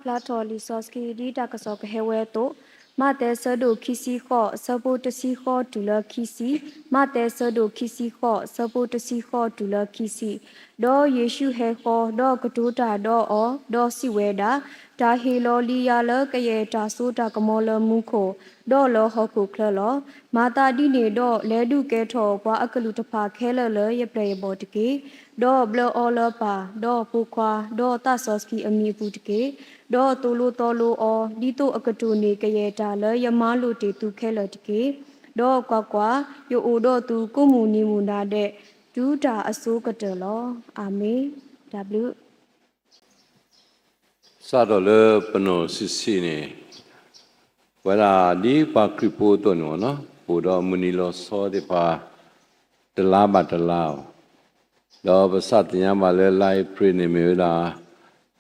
ပကဖးဖျါထီၣ်လံာ်စီဆှံဒ်တၢ်ကစီၣ်ကဟဲဝဲအသိး, မးသဲဆၢဒိၣ်ခံဆံဃိး ဆၢဖိတဆံဃိးတုၤလၢခံဆံ, မးသဲဆၢဒိၣ်ခံဆံဃိး ဆၢဖိတဆံဃိးတုၤလၢခံဆံ. ဒီးယ့ၣ်ၡူးဟဲဃီ, ဒီးကတိၤတၢ်ဒီးအီၤ, ဒီးစံးဝဲဒၣ်, တၢ်ဟ့ၣ်လီၤလံယၤလၢကယဲၢ်တၢ်စိတၢ်ကမီၤလၢမူခိၣ်, ဒီးလၢဟီၣ်ခိၣ်ချၢလီၤ. မၤသးဒ်န့ၣ်ဒီး လဲၤဒုးကဲထီၣ်ပှၤအကလုၢ်တဖၣ်ခဲလၢာ်လၢယပျဲၢ်ယဘီၣ်တက့ၢ်. ဒီးဘျၢအီၤလၢပၢ်, ဒီးဖိခွါ, ဒီးသးစီဆှံအမံၤအပူၤတက့ၢ်. ဒီးသိၣ်လိသီလိအီၤ, ဒ်သိးအကတိၢ်န့ၢ်ကယဲၢ်တၢ်လၢယမၤလိာ်တ့ၢ်သုခဲလၢာ်တက့ၢ်. ဒီးကွၢ်ကွၢ်, ယအိၣ်ဒီးသုကိးမုၢ်နံၤမုၢ်နၤဒဲး, တုၤတၢ်အစိၤကတၢၢ်လီၤ. အၤမ့ၣ်. တၢ်ဘျုး စးထီၣ်လၢပနီၢ်ဆံးဆံးန့ၣ်, ဝဲဒၣ်ဒ်ပှၤခရံာ်ဖိအသိးန့ၣ်မ့ၢ်နီၤ, ပအိၣ်ဒီးမုၢ်နံၤလီၤဆီသ့ၣ်တဖၣ် တလါဘၣ်တလါအီၤ, ဒီးပသ့ၣ်ညါဘၣ်လၢ လါအ့ဖြ့ၣ်န့ၣ်မ့ၢ်ဝဲဒၣ်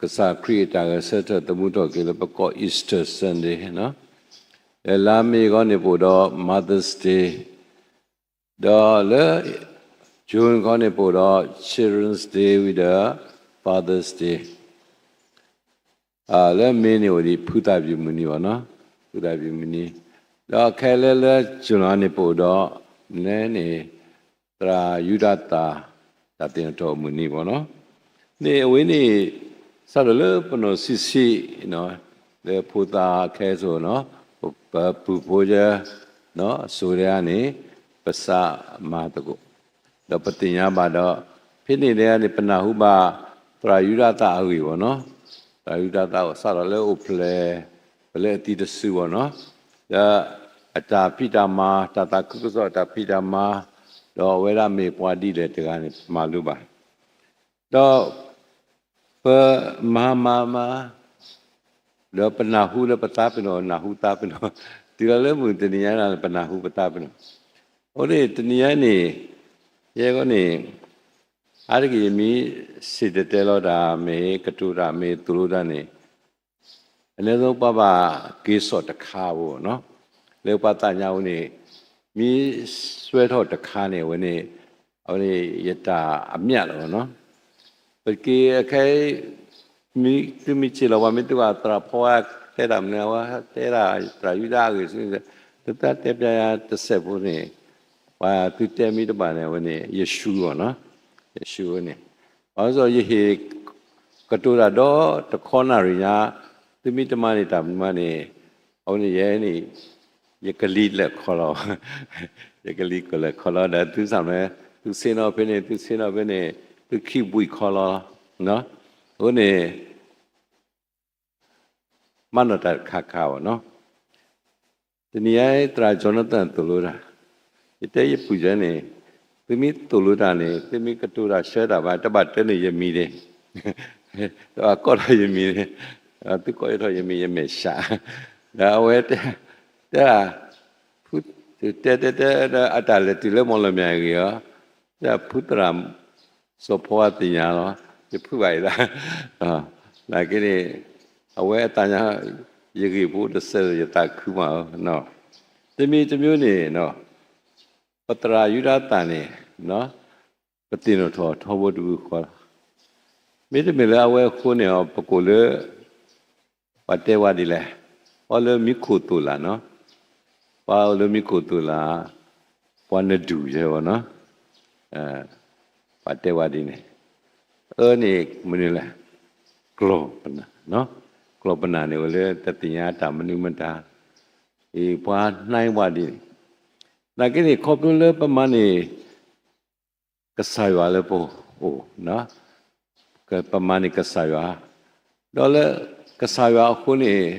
ကစၢ်ခရံာ်အတၢ်ဂဲၤဆၢထၢၣ်သမူထီၣ်က့ၤလၢပကိး Easter Sunday နီၤ, လၢလါမ့ၤခီန့ၣ် ပအိၣ်ဒီး Mother's Day ဒီးလၢ June ခီန့ၣ် ပအိၣ်ဒီး Children's Day ဝံၤဒီး Father's Day, လၢ May န့ၣ်အိၣ်ဒံး ဖုသၣ်ပျုၢ်မုၢ်နံၤဘၣ်နီၤ, ဖုသၣ်ပျုၢ်မုၢ်နံၤ, ဒီးခဲလၢာ်လၢ July န့ၣ် ပအိၣ်ဒီး မနုၤလဲၣ်န့ၣ် သရၣ်ယူဒၤသၣ် တၢ်သ့ၣ်နီၣ်ထီၣ်မုၢ်နံၤဘၣ်နီၤ, န့ၣ်အဝဲန့ၣ် စးထီၣ်လၢပနီၢ်ဆံးဆံး လၢဖိသၣ်ခဲအံၤ, ပပုၢ်ဖိယဲ အစိၤဒဲဧါန့ၣ် ပစးမၤသကိး, ဒီးပသ့ၣ်ညါဘၣ်ဒီး ဖဲန့ၣ်ဒဲဧါန့ၣ် ပနၢ်ဟူဘၣ် သရၣ်ယူဒၤသၣ်အဂ့ၢ်ဘၣ်နီၤ, သရၣ်ယူဒၤသၣ်စးထီၣ်လၢအိၣ်ဖျဲၣ် ပလဲအသံတစုဘၣ်နီၤ, ဒီးအတၢ်ဖံးတၢ်မၤ တၢ်သးခုကစီၣ်အတၢ်ဖံးတၢ်မၤ, ဒီးအဝဲဒၣ်မ့ၢ်ပှၤဒ်လဲၣ်တဂၤန့ၣ် ပမၤလိဘၣ် ဒီးပမၤမၤမၤ ဒီးပနၢ်ဟူလၢပသးပ့ၤနီၣ် နၢ်ဟူသးပ့ၤနီၣ်, တုၤလီၤလၢမုၢ်တနံၤညါန့ၣ် ပနၢ်ဟူပသးပ့ၤနီၣ်, အဃိန့ၣ် တနံၤညါန့ၣ် ယဲအဂီၢ်န့ၣ် အါတက့ၢ်ယမ့ၢ်စံၣ်တဲၤတဲလီၤတၢ်မ့ၢ် ကတိၤတၢ်မ့ၢ် သိၣ်လိတၢ်န့ၣ် အနည်းဆုံး ပှၤဘၣ်က့ၤစိာ်တခါဖိနီၤ, လၢပှၤသးညါအဃိန့ၣ် မ့ၢ်စွဲထီၣ်တခါန့ၣ် အဝဲန့ၣ် အဝဲန့ၣ်ယတၢ်အမျးလီၤနီၤ, ပက့ၤအခဲအံၤ မ့ၢ်သုမ့ၢ်စံးလီၤ ပှၤမ့ၢ်သုဘၣ်သရၣ်ဖီဝဲတဲတၢ်မနုၤ အဝဲတဲဒၣ်သရၣ်ယူဒၤအဂ့ၢ် သုတၢ်တဲပျးယၤတစဲးဖိန့ၣ် ပှၤသုတဲမ့ၢ်တဘၣ်န့ၣ် အဝဲန့ၣ် ယရှူဘၣ်နီၤ, ယရှူဝဲန့ၣ်, ဘၣ်ဆၣ်ယဟ့ၣ် ကတိၤတၢ်ဒီတခီနၣ်ရံၣ်ညါ, သုမ့ၢ်တမၤန့ၢ်တၢ်မနုၤမးန့ၣ်, အဝဲန့ၣ်ယဲန့ၣ် ယကလံၤလဲၤခီလီၤ, ယကလံၤကလဲၤခီလီၤ ဒီးသုဆၣ်မဲာ် သုဆ့ၣ်နီၤဖဲန့ၣ် သုဆ့ၣ်နီၤဖဲန့ၣ် သုခံဘှံးခီလီၤ, အဃိန့ၣ် မၤနီၣ်တၢ်တခါခါဘၣ်နီၤ, တနံၤအံၤ သရၣ် Jonathan သိၣ်လိတၢ်, ယတဲယပုၢ်ယဲန့ၣ်, သုမ့ၢ်သိၣ်လိတၢ်န့ၣ် သုမ့ၢ်ကတိၤတၢ်ဆှၢတၢ်ဘၣ် တဘၣ်တဲန့ၢ်ယမံၤန့ၣ်, တဘၣ်ကိးထီၣ်ယမံၤန့ၣ်, သုကိးထီၣ်ယမံၤ ယမဲာ်ဆှး, ဒီးအဝဲတဲ, တဲဒၣ်, တဲတဲတဲဒီး အတၢ်လဲၤတုၤလၢမီၢ်လမၠဲၣ်အဂ့ၢ်အီၤ, တဲဒၣ်ဖုသရၣ် စီၤဖီအသ့ၣ်ညါလီၤ, ယဖုဘၣ်အသး, နာ်က့န့ၣ်, အဝဲအသးညါ, ယဂ့ၢ်ဖိတစဲး ယသးခုမးဧၢ, တမံၤတမံၤန့ၣ်, ပသရၣ်ယူဒၤသၣ်န့ၣ်, ပသ့ၣ်နီၣ်ထီၣ်ထီဘိတဘျုးဃီလီၤ, မ့တမ့ၢ်လၢအဝဲအဃိန့ၣ် ပကိးလၢ ပှၤတဲဝဲဒ်လဲၣ်, ပှၤလၢမံခိၣ်သိၣ်လာ်နီၤ, ပှၤအိၣ်လၢမံခိၣ်သိၣ်လာ်, ပှၤနဒူၣ်ယဲဘၣ်နီၤ, ပှၤတဲဝဲဒ်န့ၣ်, အၢန့ၣ်မနုၤလဲၣ်, ကျီၢ်ပနၢ်, ကျီၢ်ပနၢ်န့ၣ် အိၣ်လၢတသ့ၣ်ညါတၢ်မနုၤမတၤ, အံၤပှၤနှိုင်းဝဲဒ်န့ၣ်, နာ်က့န့ၣ် ခီဖျိလၢပမၤန့ၢ် ကစၢ်ယွၤလၢပအိၣ်, ပမၤန့ၢ်ကစၢ်ယွၤ, ဒီးလၢကစၢ်ယွၤအဃိန့ၣ်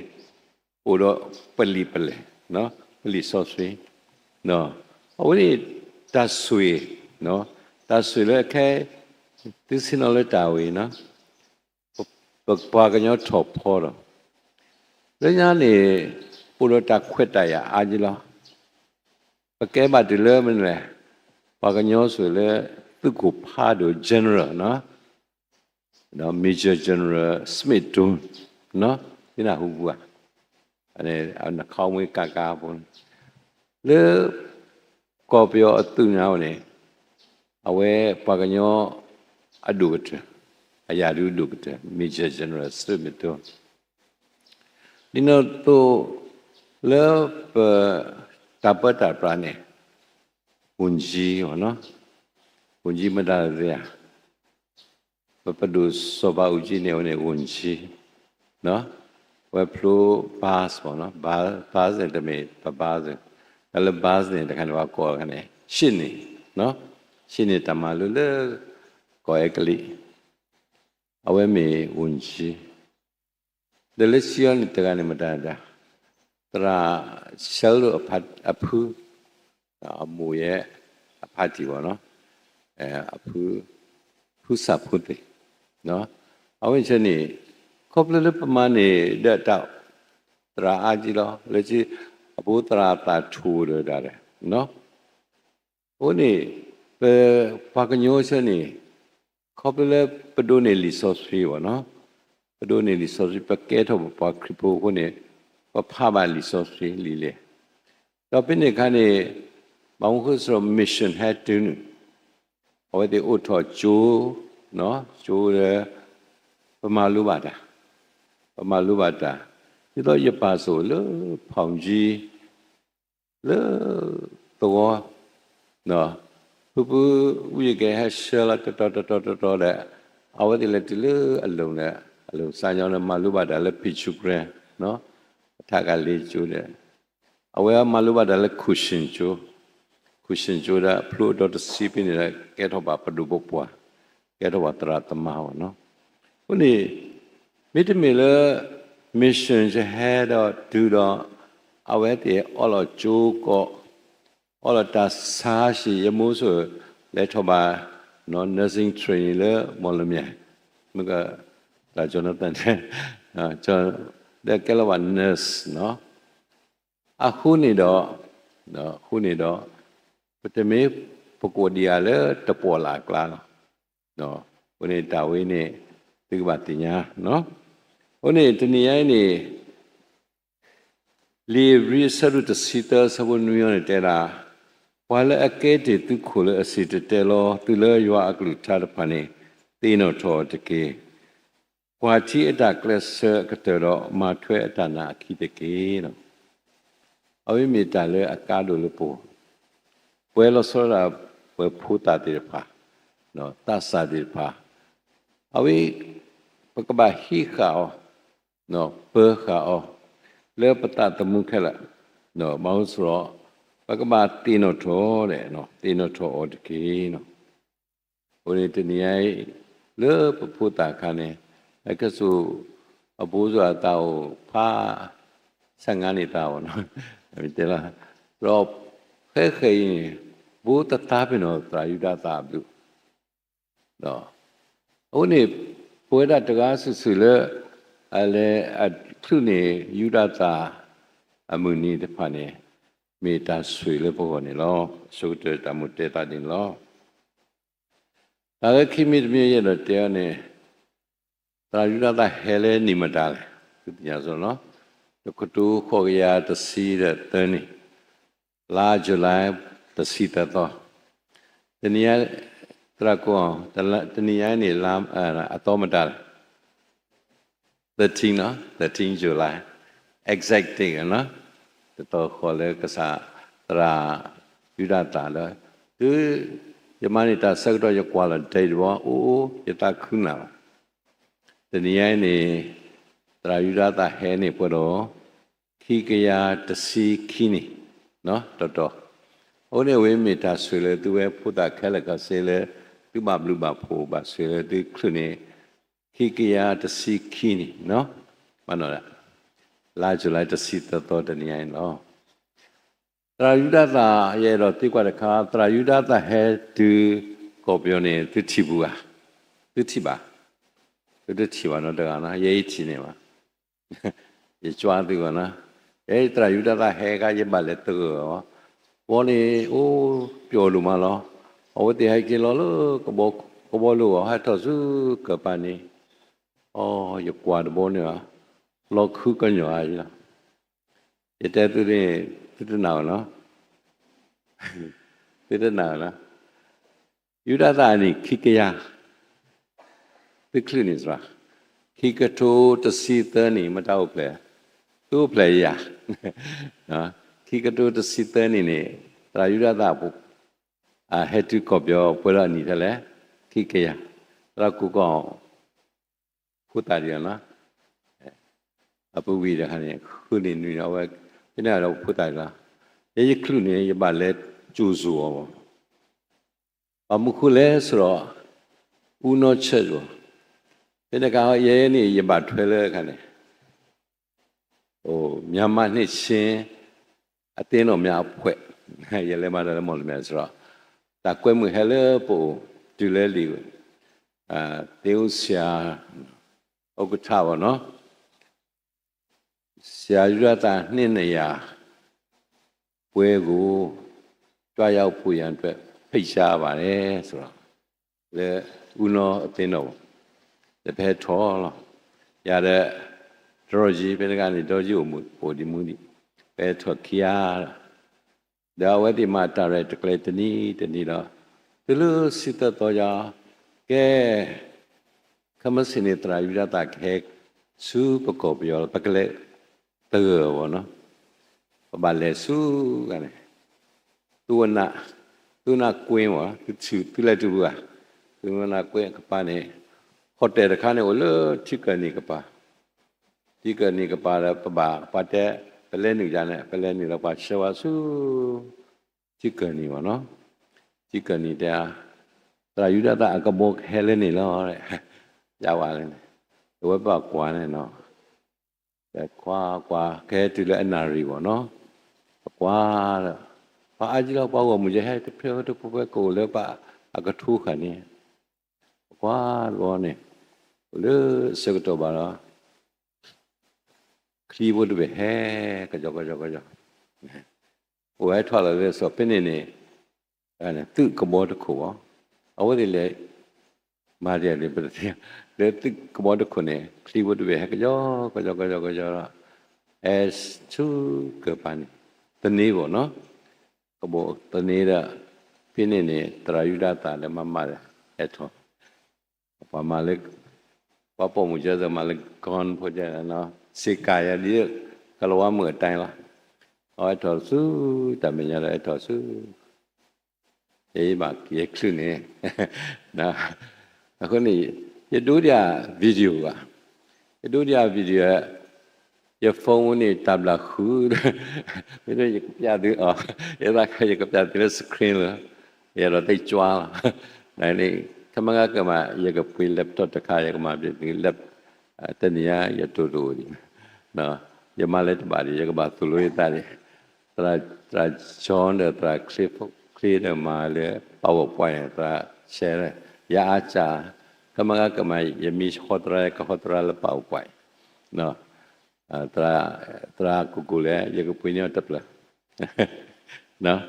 အိၣ်ဒီးပလံာ်ပလဲၢ်, ပလံာ်စီဆှံ, အဝဲန့ၣ်တၢ်ဆိၣ်ဂ့ၤ, တၢ်ဆိၣ်ဂ့ၤလၢအခဲ သုဆ့ၣ်နီၤလၢတၢ်ဝဲအံၤ, ပပှၤကညီထီၣ်ဖီဒီး လၢညါန့ၣ် အိၣ်ဒီးတၢ်ခွဲးတၢ်ယာ်အါက့လီၤ. ပကဲဘၣ်တုၤလၢမနုၤလဲၣ်, ပှၤကညီဆိၣ်ဂ့ၤလၢ သုးခိၣ်ဖးဒိၣ် General နီၤ, ဒီး Major General Smith Doan နီၤ, သုနၢ်ဟူပူၤဧါ, နခီမ့ၢ်ကးကးဖိန့ၣ်, လၢ ကီၢ်ပယီၤအသုးညါဝဲန့ၣ်, အဝဲပှၤကညီအဒိၣ်ကတၢၢ်, အရာထူးဒိၣ်ကတၢၢ် Major General Smith Doan, ဒ်န့ၣ်အသိး လၢပတၢ်ပၢတၢ်ပြးန့ၣ် ဝန်ကြီး ပေါ့နော်, ဝန်ကြီး မတၤလဲၣ်သ့ၣ်ဧါ, ပပဒိၣ်စီၤဘးအူကၠံန့ၣ် အဝဲန့ၣ် ဝန်ကြီး အဝဲဖျိ boss ပေါ့နော်, boss န့ၣ် တမ့ၢ်ပ boss, တၢ်လၢ boss န့ၣ် တခါန့ၣ် ပှၤကိးတခါန့ၣ် ရှေ့နေ, ရှေ့နေ တၢ်မၤလိလၢ ကီၢ်အဲကလံး, အဝဲမ့ၢ် ဝန်ကြီး ဒီးလၢခံအီၤန့ၣ်တဂၤန့ၣ်မတၤဒၣ်, သရၣ် ဆဲလိၣ်အဖု, အမိၢ်ယဲအဖါတံၢ် ပေါ့နော်, အဖု, ဖုစၢ်ဖိသ့ၣ်, အဝဲဆဲန့ၣ် ခီဖျိလၢပမၤန့ၢ်ဒီးတၢ်သရၣ်အါကံလီၤ, လၢခံ အဖိသရၣ်သးထူဒီးဒၣ်, အဃိန့ၣ် ပပှၤကညီဆၢန့ၣ် ခီဖျိလၢပဒိးန့ၢ်လံာ်စီဆှံ ပေါ့နော်, ပဒိးန့ၢ်လံာ်စီဆှံ ပကဲထီၣ်ပပှၤခရံာ်ဖိအဃိန့ၣ် ပဖးဘၣ်လံာ်စီဆှံလံာ်လဲၣ်, ဒီးဖဲန့ၣ်အခါန့ၣ် ဘၣ်မနုၤအဃိ သရၣ် mission ဟဲတုၤန့ၣ် အဝဲသ့ၣ်အိးထီၣ်ကၠိ, ကၠိဒီး ပမၤလိဘၣ်တၢ်, ပမၤလိဘၣ်တၢ်, ဒ်သိးယပာ်ဆိၣ်လၢ ဖောင်ကြီး လၢသဝီ, ဖုဖု ဝံယကဲ ဟဲဆှၢလီၤတတီၤတတီၤတတီၤဒီး အဝဲသ့ၣ်လဲၤတုၤလၢအလိၤဒီး အလိၤ စၢ်ညီလၢမၤလိဘၣ်တၢ်လၢ ပံၣ်ဆူၣ်ကြဲ, အထးကလ့ကၠိဒီး အဝဲမၤလိဘၣ်တၢ်လၢ ခူၣ်ၡံၣ်ကၠိ, ခူၣ်ၡံၣ်ကၠိဒီး ဖျိအဒီတဆံဖဲန့ၣ်ဒီး ကဲထီၣ်ဘၣ်ပဒိၣ်ပပှၢ်, ကဲထီၣ်ဘၣ်သရၣ်သမါ ပေါ့နော်, အဃိန့ၣ် မ့တမ့ၢ်လၢ mission ယဟဲဒီးတုၤဒီး အဝဲသ့ၣ်အီလီၤကၠိကီး, အီလီၤတၢ်ဆါဆံး ယမိၢ်ဆိၣ် လဲၤထီၣ်ဘၣ် nursing training လၢ မော်လမြိုင်, မ့ၢ်က တၢ်ကၠီနီၣ်သၣ်န့ၣ် ဒီးကဲလီၤဘၣ် nurse နီၤ, အဃိန့ၣ်ဒီး, အဃိန့ၣ်ဒီး ပတမ့ၢ်ပကိးဒံးဧါလၢတပီၣ်လၢ်အကျါလီၤ. အဃိန့ၣ်တၢ်ဝဲန့ၣ် သုကဘၣ်သ့ၣ်ညါ, အဃိန့ၣ်တနံၤညါအံၤန့ၣ် လံာ်ဧ့ၤဘြံၤအဆၢဒိၣ်တဆံသၢ အဆၢဖိနွံအံၤန့ၣ်တဲဒၣ်, ပှၤလၢအကဲတ့ၢ်သုခိၣ်လၢအစံၣ်တဲၤတဲလီၤသုလၢယွၤအကလုၢ်ကထါတဖၣ်န့ၣ် သ့ၣ်နီၣ်ထီၣ်အီၤတက့ၢ်. ကွၢ်ထံအတၢ်ကျဲးစၢးအကတၢၢ်ဒီး မၤထွဲအတၢ်နာ်အခံတက့ၢ်. အဝဲမ့ၢ်တၢ်လၢအကါဒိၣ်လၢပဂီၢ်, ပှဲၤလီၤဆီဒၣ်တၢ် ပှဲၤဖိသၣ်သ့ၣ်တဖၣ်, သးစၢ်သ့ၣ်တဖၣ်, အဝဲ ပကဘၣ်ဟံးဃာ်အီၤ, ပၢၤဃာ်အီၤ လၢပသးသမူခဲလၢာ်, ဘၣ်မနုၤအဃိလဲၣ်, ပကဘၣ်သ့ၣ်နီၣ်ထီၣ်, သ့ၣ်နီၣ်ထီၣ်အီၤတက့ၢ်. အဃိန့ၣ်တနံၤညါအံၤ လၢပဖိသၣ်အခါန့ၣ် အကဲဆိၣ် အဖိသၣ်အသးအိၣ်ဖး ဆၢငါန့ၣ်သးဘၣ်နီၤ, တဲလီၤ, ဒီးဃဲဃဲအံၤန့ၣ် ဘိးတသးပ့ၤနီၣ်သရၣ်ယူဒၤသၣ်အဘျုး အဃိန့ၣ် ပဝဲဒၣ်တဂၤစုာ်စုာ်လၢ အလဲၤအချုးန့ၢ်ယူဒၤသၣ် အမုၢ်နံၤတဖၣ်န့ၣ် မ့ၢ်တၢ်ဆိၣ်ဂ့ၤလၢပဂီၢ်န့ၣ်လီၤ. အဆိကတၢၢ်တၢ်မူတဲသးဒ်န့ၣ်လီၤ. တၢ်လၢခံမံၤတမံၤယအဲၣ်ဒိးတဲအီၤန့ၣ် သရၣ်ယူဒၤသၣ်ဟဲလၢနံၣ်မတၤလဲၣ်, သုသ့ၣ်ညါစ့ၢ်လီၤ. တကထိဃိးကယၤတဆံဒီးသၢနံၣ်, လါ July တဆံသၢသီ, တနံၤညါ သရၣ်ကိး တနံၤညါန့ၣ် လါ အသီမတၤလဲၣ်, thirteen နီၤ, thirteen July, exact date နီၤ, တတီၤဃီလၢကစၢ်သရၣ်ယူဒၤသၣ်လၢ တုၤယမၤန့ၢ်တၢ်ဆၢကတီၢ် ယကွၢ်လီၤ date တဘီ အိၣ် ယသးခုနးလီၤ. တနံၤညါအံၤန့ၣ် သရၣ်ယူဒၤသၣ်ဟဲန့ၣ်ပှဲၤဒီး ခံကယၤတဆံခံနံၣ် တီတီ, အဃိန့ၣ် အဝဲမ့ၢ်တၢ်ဆိၣ်ဂ့ၤလၢသုဝဲဖိသၣ်ခဲလၢာ်ခဲဆ့လၢ သုဘၣ်ဘျုးဘၣ်ဖှိၣ် ဘၣ်ဆိၣ်ဂ့ၤလၢသုချုးန့ၣ် ခံကယၤတဆံခံနံၣ်, ဘၣ်နီၤ လါ July တဆံသၢသီတနံၤညါအံၤန့ၣ်လီၤ. သရၣ်ယူဒၤသၣ် ယအဲၣ်ဒိးသံကွၢ်တခါ, သရၣ်ယူဒၤသၣ်ဟဲတုၤကီၢ်ပယီၤန့ၣ် သုထံၣ်ပူၤဧါ, သုထံၣ်ဘၣ်, သုတထံၣ်ဘၣ်နီတဂၤနီၤ, ယဲအံၤထံၣ်န့ၢ်ဘၣ် ယကွၢ်သုဂီၢ်နီၤ, ယဲအံၤသရၣ်ယူဒၤသၣ်ဟဲခါ ယဘၣ်လဲၤသဂၢၢ်အီၤ, ဘီန့ၣ် အိၣ်ပျီဒိၣ်မးလီၤ. အဝဲသ့ၣ်ဟဲက့ၤလီၤလၢ ကဘီလိၣ်ဂီၤ ဟဲထီၣ်ဆူကၢၢ်ပၤန့ၣ်, အိ ယကွၢ်တဘီန့ၣ်ဘၣ်, လီၤခုကညီၤဧါလီၤ. ယတဲသုန့ၣ် သုတနာ်ဘၣ်နီၤ, သုတနာ်ဘၣ်နီၤ. ယူဒၤသၣ်န့ၣ် ခံကယၤ, သုချုးန့ၣ်သရၣ်, ခံကထိတဆံသၢနံၣ် မတၤအိၣ်ဖျဲၣ်, သူအိၣ်ဖျဲၣ်ယၤ, ခံကထိတဆံသၢနံၣ်န့ၣ် သရၣ်ယူဒၤသၣ်အပူၤ အဟဲတုၤကီၢ်ပယီၤပှဲၤဒီးအနံၣ်ထဲလဲၣ်, ခံကယၤ, သရၣ်ကူၣ်ကီၢ် ဖိသၣ်ဒံးလီၤ, အပူၤကွံာ်တခါန့ၣ် ဃုနံၣ်နွံနံၣ် အဝဲ ဖဲန့ၣ်ဒီးဖိသၣ်ဒံးလီၤ, ယဲယချုးန့ၣ် ယဘၣ်လဲၤကၠိၣ်စိအီၤမး ဘၣ်မနုၤဃိလဲၣ်ဆိုတော့ ဦးနှော church ဘၣ်, ဖဲန့ၣ်အခါ ယဲန့ၣ် ယဘၣ်ထွဲလၢအခါန့ၣ် မြန်မာ့နှစ်ခြင်းအသင်းတော်များအဖွဲ့ ယလဲၤမၤတၢ်လၢ မော်လမြိုင် ဆိုတော့ တၢ်ကွဲမုာ်ဟဲလၢပအိၣ် တုၤလၢလံာ် သင်းအုပ်ဆရာ ဥက္ကဋ္ဌ ပေါ့နော် ဆရာယူဒသ နှစ်နှစ်ရာပွဲကို ကြွရောက်ဖို့ရန်အတွက် ဖိတ်ကြားပါတယ် ဆိုတော့ လၢ ဦးနှော အသင်းတော် ဒီးဖဲထီၣ်လီၤ, ယၤဒီး ဒီးယံၤ ဖဲတဂၤန့ၣ် ဒီးယံၤအိၣ်မူ အိၣ်ဒံးမူဒံး, ဖဲထီၣ်ခံဂၤ ဒီးအဝဲသ့ၣ်မၤတၢ်ရဲၣ်တကျဲၤတနံၤတနံၤဒီး တုၤလၢဆံသၢသီယီၤ ကဲ ခဲမုၢ်ဆ့ၣ်န့ၣ် သရၣ်ယူဒသ ကဟဲဆူပကီၢ်ပယီၤလီၤ ပကလဲၤသဂၢၢ်ဘၣ်နီၤ, ပဘၣ်လဲၤဆူဂၤန့ၣ် သုဝန သုဝနကွ့ဘၣ် သုလဲၤတုၤပှၤ သုဝနကွ့ကပၤန့ၣ် ဟိတၢၣ်တခါန့ၣ် အိၣ်လၢထံကၢၢ်နံၤကပၤ ထံကၢၢ်နံၤကပၤဒီး ပဘၣ်ပှၤတဲ ပလဲၤနုာ်ယၤန့ၣ် ပလဲၤနုာ်လီၤပှၤဆှၢဝဲဆူ ထံကၢၢ်နံၤဘၣ်နီၤ, ထံကၢၢ်နံၤတဲ သရၣ်ယူဒသ အကဘီကဟဲလၢန့ၣ်လီၤ, ယဝၤလၢန့ၣ် အဝဲဘၣ်ကွၢ်န့ၣ်နီၤ, ကွၢ်ကွၢ် ကဟဲတုၤလၢအနၣ်ရံၣ်ဘၣ်နီၤ, ပကွၢ်ဒီး ပှၤအါကံလီၤ ပှၤဂီၢ်မုၢ်ကဟဲတဖျၢၣ်တဖျၢၣ်ကအိၣ်လၢပှၤအကထိဃာ်န့ၣ်, ပကွၢ်တဘျီန့ၣ် အိၣ်လၢဆၢကတီၢ်ဘၣ်ဒီး ချံဖိတဘ့ၣ်ဟဲ ကယီကယီကယီ, အိၣ်ဝဲထီၣ်လီၤလၢစီၤဖဲန့ၣ်န့ၣ် သုးကဘီတခိၣ်ဘၣ်, အဝဲသ့ၣ်လဲၤ မၤဒ်လဲၣ်ပတသ့, လၢသုးကဘီတခိၣ်န့ၣ် ချံဖိတဘ့ၣ်ဟဲကယီကယီကယီကယီဒီး ဟဲဆူကၢၢ်ပၤန့ၣ် သန့ဘၣ်နီၤ, ကဘီသန့ဒီး ဖဲန့ၣ်န့ၣ် သရၣ်ယူဒသ ဒီးမၤမၤဒီး ဟဲထီၣ် ပှၤမၤလၢ ပှၤပိာ်မုၣ်ကဲသိးမၤလၢ gown ဖိကဲနီၤ, စ့ကၤယၤဒ် ကလၤဝါမုၣ်အတၢ်လီၤ, အဝဲထီၣ်ဆူ တၢ်မဲာ်ညါဒီး ဟဲထီၣ်ဆူ ယဘၣ်ယချုးန့ၣ်, အဃိန့ၣ် ယဒိဒၣ် video ဘၣ်, ယဒိဒၣ် video ယ phone န့ၣ် တၢ်ဘျၣ်ဃုာ်, မ့ၢ်ယကပျၢ်သုအီၤ, ယသးခါယကပျၢ်သုလၢ screen လီၤ, ယအဲၣ်ဒိးသ့ၣ်ကွၢ်လီၤ, န့ၣ် ခဲမုၢ်ဂၤကမၤ ယကပှ့ၤ laptop တခါ ယကမၤပျဲသု lap တနံၤညါ ယတိၢ်တအိၣ်ဒံး, ယမၤလၢတဘၣ်ဒံး ယကဘၣ်သိၣ်လိယသးဒံး, သရၣ် သရၣ် John ဒီးသရၣ် Cliff ဒီးမၤလၢ PowerPoint သရၣ် share ယအါစၢ်, ခဲမုၢ်ဂၤကမၤ ယမ့ၢ်ဟီသရၣ် ယကဟီသရၣ်လၢ PowerPoint သရၣ် သရၣ်ကူၣ်ကူၣ်လဲၣ် ယကပှ့ၤန့ၢ်အီၤတဖျၢၣ်,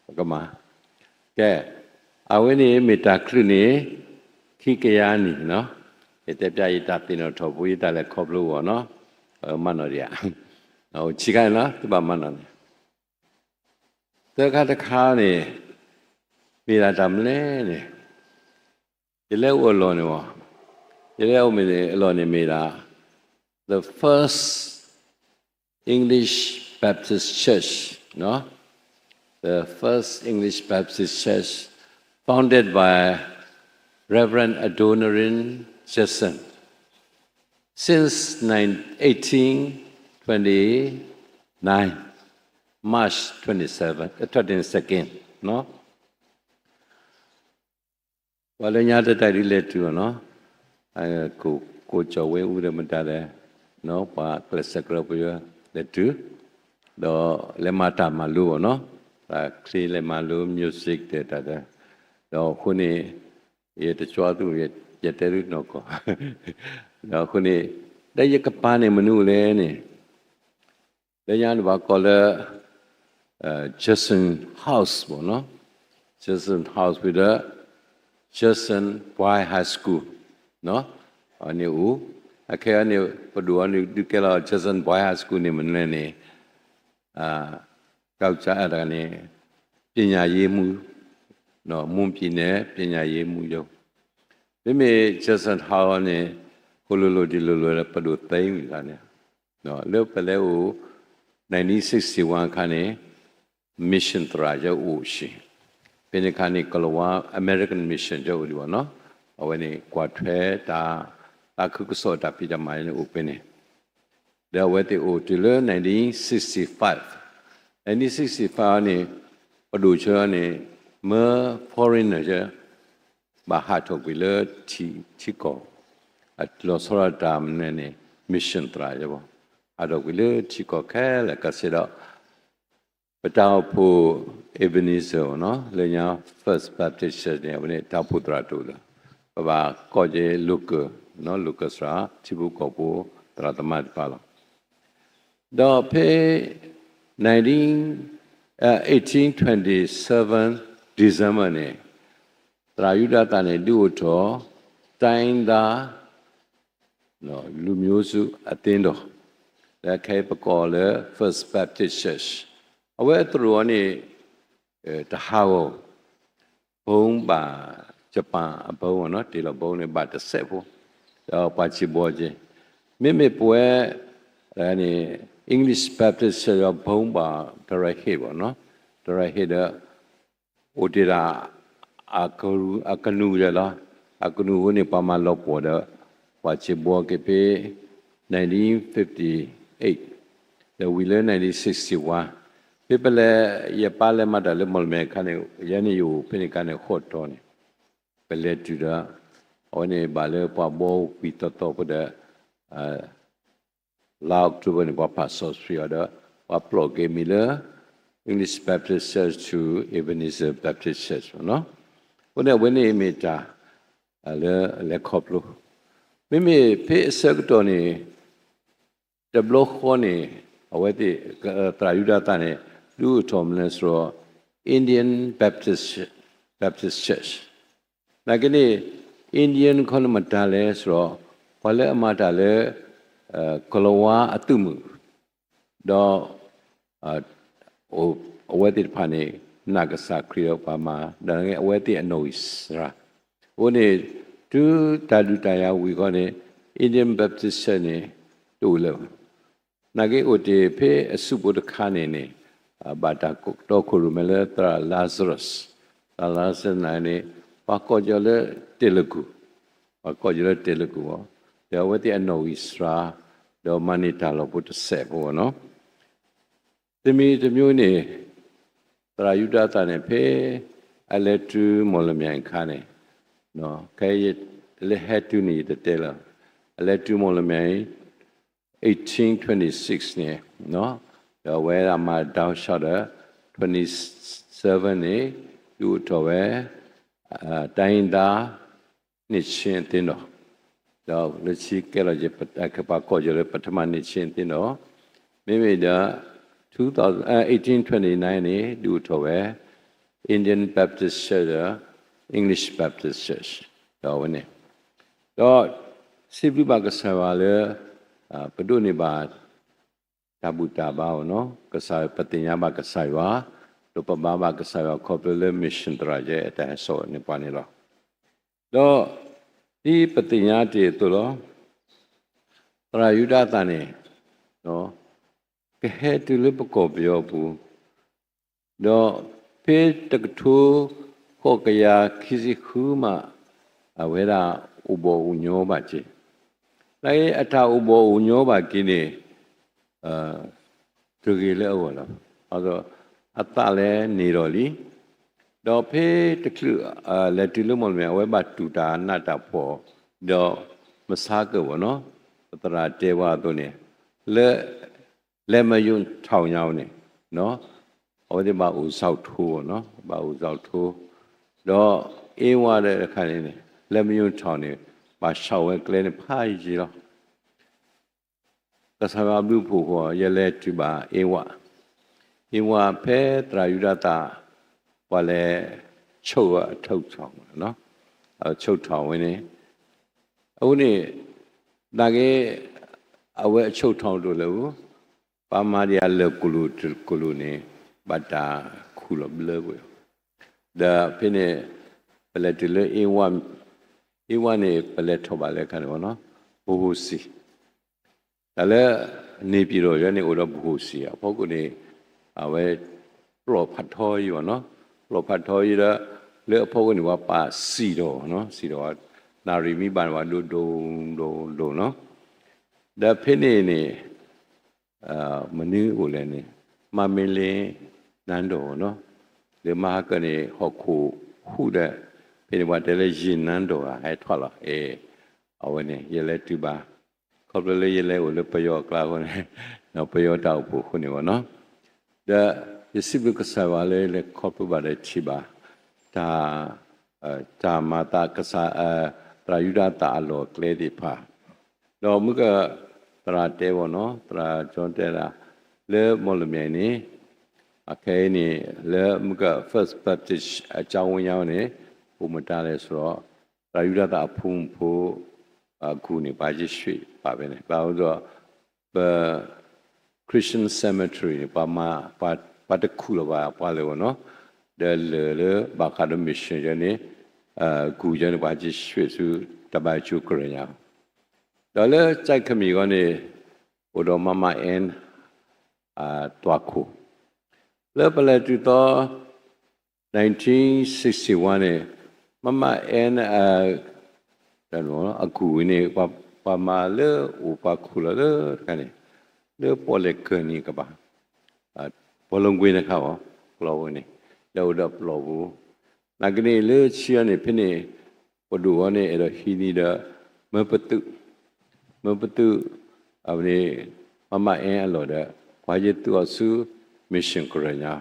ပကမၤ, ကဲ, အဝဲန့ၣ်မ့ၢ်တၢ်ချုးန့ၣ် ခံကယၤနံၣ်နီၤ, ယတဲပျၢ်ယတၢ်သ့ၣ်နီၣ်ထီၣ်ဖိ ယတၢ်လဲၤခီဖျိအဂီၢ်နီၤ, မၤနီၣ်ဒံးဧါ, ဆံခါန့ၣ်နီၤ သုဘၣ်မၤနီၣ်န့ၣ်, သၢခါတခါန့ၣ် မ့ၢ်ဒၣ်တၢ်မနုၤလဲၣ်န့ၣ် ယလဲၤအိၣ်အလီၢ်န့ၣ်မ့ၢ်, ယလဲၤအိၣ်မ့ၢ်န့ၣ် အလီၢ်န့ၣ်မ့ၢ်ဒၣ် the first English Baptist Church, the first English Baptist Church founded by Reverend Adoniram Judson since nine, eighteen twenty-nine, March twenty-seven, twenty-second ပှၤလၢညါတတၢ်ဒ်လဲၤတုၤအီၤနီၤ, ကိၣ်ကၠီၣ်ဝ့အူဒီးမတၤလဲၣ်, ပှၤကျဲးစၢးကြၢးပယီၤလဲၤတုၤ, ဒီးလဲၤမၤတၢ်မၤလိအီၤနီၤ, တၢ်ချ့လဲၤမၤလိ music ဒီးတၢ်ဒီး, ဒီးအဃိန့ၣ် ယတကၠီသု ယတဲသုနီၢ်ကီၢ်, ဒီးအဃိန့ၣ် ဒီးယကပၤန့ၣ်မနုၤလဲၣ်န့ၣ် လၢညါန့ၣ်ဘၣ်ကိးလၢ Judson House ဘၣ်နီၤ, Judson House ဝံၤဒီး Judson Boys' High School န့ၣ်အိၣ်, အခဲအံၤန့ၣ် ပဒိၣ်အီၤန့ၣ် ဒုးကဲလီၤ Judson Boys' High School န့ၣ်မနုၤလဲၣ်န့ၣ် ကစၢ်အတၢ်န့ၣ် ပညာရေးမှူး, မွန်ပြည်နယ် ပညာရေးမှူးရုံး, မ့မ့ၢ် Judson House န့ၣ် ဟိလိၤလိၤဒ်လိၤလိၤဒီး ပဒိၣ်သ့ဝံၤလီၤန့ၣ်, လၢပလဲၤအိၣ် nineteen sixty-one အခါန့ၣ် mission သရၣ်ယဲအိၣ်ဆံး, ဖဲန့ၣ်အခါန့ၣ် ကလၤဝါ American Mission ယဲအိၣ်ဒံးဘၣ်နီၤ, အဝဲန့ၣ်ကွၢ်ထွဲတၢ် သးခုကစီၣ်တၢ်ဖံးတၢ်မၤန့ၣ်အိၣ်ဖဲန့ၣ်, ဒီးအဝဲသ့ၣ်အိၣ်တုၤလၢ nineteen sixty-five, nineteen sixty-five န့ၣ် ပဒိၣ်ဆၢန့ၣ် မၢ foreigner ယဲ ဘၣ်ဟးထီၣ်ကွံာ်လၢထံကီၢ်, အလီၤဆီဒၣ်တၢ်မနုၤန့ၣ် mission သရၣ်ယဲဘၣ်, ဟးထီၣ်ကွံာ်လၢထံကီၢ်ခဲလၢာ်ကစဲးဒီး ပတၢ်အိၣ်ဖှိၣ် Ebenezer နီၤ လၢညါ First Baptist Church န့ၣ် အဝဲန့ၣ်တၢ်အိၣ်ဖှိၣ်သရၣ်တအိၣ်လၢၤ, ပဘၣ်ကိးက့ၤ local, local သရၣ် ထံဖိကီၢ်ဖိသရၣ်သမါတဖၣ်လီၤ. ဒီးဖဲ nineteen, 1827 December န့ၣ် သရၣ်ယူဒၤသၣ်န့ၣ် ဒုးအိၣ်ထီၣ် တိုင်းရင်းသား လူမျိုးစုအသင်းတော်, လၢခဲအံၤပကိးလၢ First Baptist Church, အဝဲအသရိာ်န့ၣ် တဟးဂီၤ ဘီဘၣ် Japan အဘီနီၤ, တ့ၢ်လီၤဘီန့ၣ် ဘၣ်တစဲးဖိ, ဒီးပှၤစံးဘီက့ၤ, မ့မ့ၢ်ပဝဲ English Baptist Church ဒီးဘီဘၣ် တရဟ့ၣ်ဘၣ်နီၤ, တရဟ့ၣ်ဒီး အိၣ်တ့ၢ်ဒၣ် အကနူၤယဲလီၤ, အကနူၤအဃိန့ၣ် ပှၤမၤလီၤပှီၢ်ဒီး ပှၤစံးဘီက့ၤဖဲ nineteen fifty-eight, ဒီးဝံၤလၢ nineteen sixty-one, ဖဲပလဲၤ ယပၢ်လဲၤမၤတၢ်လၢမီၣ်လမၠဲၣ်အခါန့ၣ် ယဲန့ၣ်ယအိၣ်ဖဲန့ၣ်အခါန့ၣ် ဃိးတီၤန့ၣ်, ပလဲၤတုၤဒီး အဝဲန့ၣ်ဘၣ်လၢပှၤဘီဝံၤသီသီဖိဒီး လါ October န့ၣ် ပှၤဖးစီဆှံအီၤဒီး ပှၤပျီၢ်က့ၤမံၤလၢ English Baptist Church to Ebenezer Baptist Church နီၤ, အဃိန့ၣ် အဝဲန့ၣ်မ့ၢ်တၢ် လၢလဲၤခီဖျိ, မ့မ့ၢ်ဖဲအဆၢကတီၢ်န့ၣ် တဘျီဃီန့ၣ် အဝဲသ့ၣ် သရၣ်ယူဒၤသၣ်န့ၣ် ဒုးအိၣ်ထီၣ်မနုၤလဲၣ်စရီ Indian Baptist, Baptist Church, နာ်က့န့ၣ် Indian ခီန့ၣ်မတၤလဲၣ်စရီ ပှၤလၢအမၤတၢ်လၢ ကလၤဝါအသုးမုၢ်, ဒီး အဝဲသ့ၣ်တဖၣ်န့ၣ် နာ်ကစၢ်ခရံာ်ဒီးပှၤမၤ ဒီးအဝဲသ့ၣ်အနီၣ်ဂံၢ်စှၤ, အဃိန့ၣ် တုၤတၢ်ဒုးတၢ်ယၤဝံၤဃီန့ၣ် Indian Baptist Church န့ၣ် တအိၣ်လၢၤ, နာ်က့အိၣ်တ့ၢ်ဖဲအစုပူၤတခါန့ၣ်န့ၣ် ဘၣ်တၢ်တီခိၣ်ရိၣ်မဲလၢသရၣ် Lazarus, သရၣ် Lazarus န့ၣ် ပှၤကိးကီၤလၢတဲာ်လၢကူၣ်, ပှၤကိးကီၤလၢတဲာ်လၢကူၣ်အီၤ, ဒီးအဝဲသ့ၣ်အနီၣ်ဂံၢ်စှၤ, ဒီးမၤန့ၢ်တၢ်လီၢ်ဖိတစဲးဖိနီၤ, တမံၤတမံၤန့ၣ် သရၣ်ယူဒၤသၣ်န့ၣ် ဖဲအလဲၤတုၤမီၣ်လမၠဲၣ်အခါန့ၣ်, ခဲအံၤလၢဟဲတုၤန့ၣ်ယတတဲလၢၤ, အလဲၤတုၤမီၣ်လမၠဲၣ် eighteen twenty-six န့ၣ်, ဒီးအဝဲဒၣ်မၤ down ဆၢဒီး twenty-seven န့ၣ် ဒုးအိၣ်ထီၣ်ဝဲ တိုင်းရင်းသား နှစ်ခြင်းအသင်းတော်, ဒီးလၢခံကဲလီၤက့ၤ ပှၤကိးကီၤလၢ ပထမနှစ်ခြင်းအသင်းတော်, မ့မ့ၢ်ဒီး eighteen twenty-nine န့ၣ် ဒုးအိၣ်ထီၣ်ဝဲ Indian Baptist Church ဒီး English Baptist Church ဒီးအဝဲန့ၣ်, ဒီးစံးဘျုးဘၣ်ကစၢ်ယွၤလၢ ပဒိးန့ၢ်ဘၣ် တၢ်ဘူၣ်တၢ်ဘါအီၤနီၤ, ကစၢ်ပသ့ၣ်ညါဘၣ်ကစၢ်ယွၤ, ဒီးပဘါဘၣ်ကစၢ်ယွၤခီဖျိလၢ mission သရၣ်ယဲအတၢ်ဟဲစိာ်န့ၢ်ပှၤန့ၣ်လီၤ. ဒီးဒ်ပသ့ၣ်ညါတ့ၢ်အသိးလီၤ, သရၣ်ယူဒၤသၣ်န့ၣ် ကဟဲတုၤလၢပကီၢ်ပယီၤပူၤ, ဒီးဖဲတကထိဃိးကယၤခံဆံဃုမး အဝဲဒၣ်အိၣ်ဘီၣ်အိၣ်ညီဘၣ်က့ၤ, လၢအတၢ်အိၣ်ဘီၣ်အိၣ်ညီဘၣ်က့ၤန့ၣ် တဂ့ၤလၢအဂီၢ်လီၤ. အသးလဲၤန့ၢ်ဒီးလံ, ဒီးဖဲတချုးလဲၤတုၤလၢမီၣ်လမၠဲၣ် အဝဲဘၣ်တူၢ်တၢ်နးတၢ်ဖှီၣ်, ဒီးမဆါကၢၢ်ဘၣ်နီၤ, ပသရၣ်တဲဝဲအသိးန့ၣ်, လၢ လဲၤမယုၢ်ထီၣ်ညါန့ၣ် အဝဲသ့ၣ်ဘၣ်အိၣ်စီၤထိနီၤ, ဘၣ်အိၣ်စီၤထိ, ဒီးအ့ဝါဒီးတခါန့ၣ် လဲၤမယုၢ်ထီၣ်န့ၣ် ဘၣ်ဆှၢဝဲကျဲန့ၣ်ဖးယံာ်လီၤ. ကစၢ်ယွၤဘျုးဖှိၣ်ဃီ ယလဲၤတုၤဘၣ်အ့ဝါ, အ့ဝါဖဲသရၣ်ယူဒၤသၣ် ပှၤလဲၤ ချုပ် အချုပ်ထောင်, ချုပ်ထောင်ဝဲန့ၣ်, အဃိန့ၣ် နာ်က့ အဝဲအချုပ်ထောင်တအိၣ်လၢၤ, ပှၤမၤဒံးအလၢာ်ကလိာ်တကလိာ်န့ၣ် ဘၣ်တၢ်ခူၣ်လီၤဘျၢကွံာ်, ဒီးဖဲန့ၣ် ပလဲၤတုၤလၢအ့ဝါ, အ့ဝါန့ၣ် ပလဲၤထီၣ်ဘၣ်လၢအခါန့ၣ် ဘိစံ, တၢ်လၢ နေပြည်တော် ယဲန့ၣ် အိၣ်ဒီး ဗဟိုစံ အဖီခိၣ်န့ၣ် အဝဲ ပျီၣ်ဖးထီအံၤဘၣ်နီၤ, ပျီၣ်ဖးထီအံၤဒီး လၢအဖီခိၣ်န့ၣ် ပှၤပာ်စံၣ်ဒီးနီၤ, စံၣ်ဒီး နၣ်ရံၣ်မံဘၣ်န့ၣ် ပှၤဒိၣ်ဒိၣ်ဒိၣ်ဒိၣ်နီၤ, ဒီးဖဲန့ၣ်န့ၣ် မနုၤအိၣ်လဲၣ်န့ၣ် မၤမ့ၢ်လ့နၤဒီးနီၤ, လၢမဟါကၢန့ၣ် ဟီၣ်ခိၣ်ဟူးဒီး ဖဲန့ၣ်ပှၤတဲလၢယ့ၢ်နၤဒီးဧါ ဟဲထီၣ်လီၤ, အဝဲန့ၣ် ယလဲၤတုၤဘၣ်, ခီဖျိလၢယလဲၤအိၣ်လၢပယီၤအကျါအဃိန့ၣ် ပယီၤတၢ်အိၣ်ဖှိၣ်အဃိန့ၣ်ဘၣ်နီၤ, ဒီးယစံးဘျုးကစၢ်ယွၤလၢယလဲၤခီဖျိဘၣ်ဒီးထံၣ်ဘၣ် တၢ် တၢ်မၤသးကစၢ် သရၣ်ယူဒၤသၣ်အလီၢ်အကျဲသ့ၣ်တဖၣ်, ဒီးမုၢ်က သရၣ်တဲဘၣ်နီၤ, သရၣ်ကၠီတဲဒၣ် လၢမီၢ်လမၠဲၣ်န့ၣ် အခဲအံၤန့ၣ် လၢမုၢ်က First Baptist အကၠါဝိညါန့ၣ် အိၣ်မတၤလဲၣ်ဆိုတော့ သရၣ်ယူဒၤသၣ်အဖိမုၣ်ဖိ အကူၢ်န့ၣ် ပှၤယ့ၢ်ၡ့ၣ်ပာ်ဖဲန့ၣ် ဘၣ်အိၣ်ဒီး ပ Christian Cemetery န့ၣ် ပှၤမၤ ပှၤတခူၣ်လီၤဘၣ်ပှၤလၢာ်ဘၣ်နီၤ, ဒီးလၢာ်လၢဘၣ်ဃးဒီး mission ယဲန့ၣ် ကူၢ်ယဲန့ၣ် ပှၤယ့ၢ်ၡ့ၣ်ဆူတၢ်ဘါယွၤကရၢညါ, ဒီးလၢကၠဲးခမံၣ်အဂီၢ်န့ၣ် အိၣ်ဒီး မမ အဲၣ် သွၣ်ခိၣ်, လၢပလဲၤတုၤသီ nineteen sixty-one န့ၣ် မမ အဲၣ် အကူၢ်ဝဲန့ၣ် ပှၤမၤလၢအိၣ်ပှၤခူၣ်လီၤလၢတခါန့ၣ် လၢပီၣ်လဲၣ်ကၢၢ်နံၤကပၤ ပီၣ်လဲၣ်ကွ့န့ၣ်ခါအီၤ ကျီဝဲန့ၣ် လဲၤအိၣ်ဒီးပျီပူၤ, နာ်က့န့ၣ် လၢဆံးအီၤန့ၣ် ဖဲန့ၣ် ပဒိၣ်အီၤန့ၣ် အဲၣ်ဒိးဟံးန့ၢ်ဒီး မၢပသုး, မၢပသုး, အဝဲန့ၣ် မမ အဲၣ် အလီၢ်ဒီး ပှၤယ့ၢ်သုးအီၤဆူ mission ကရၢညါ,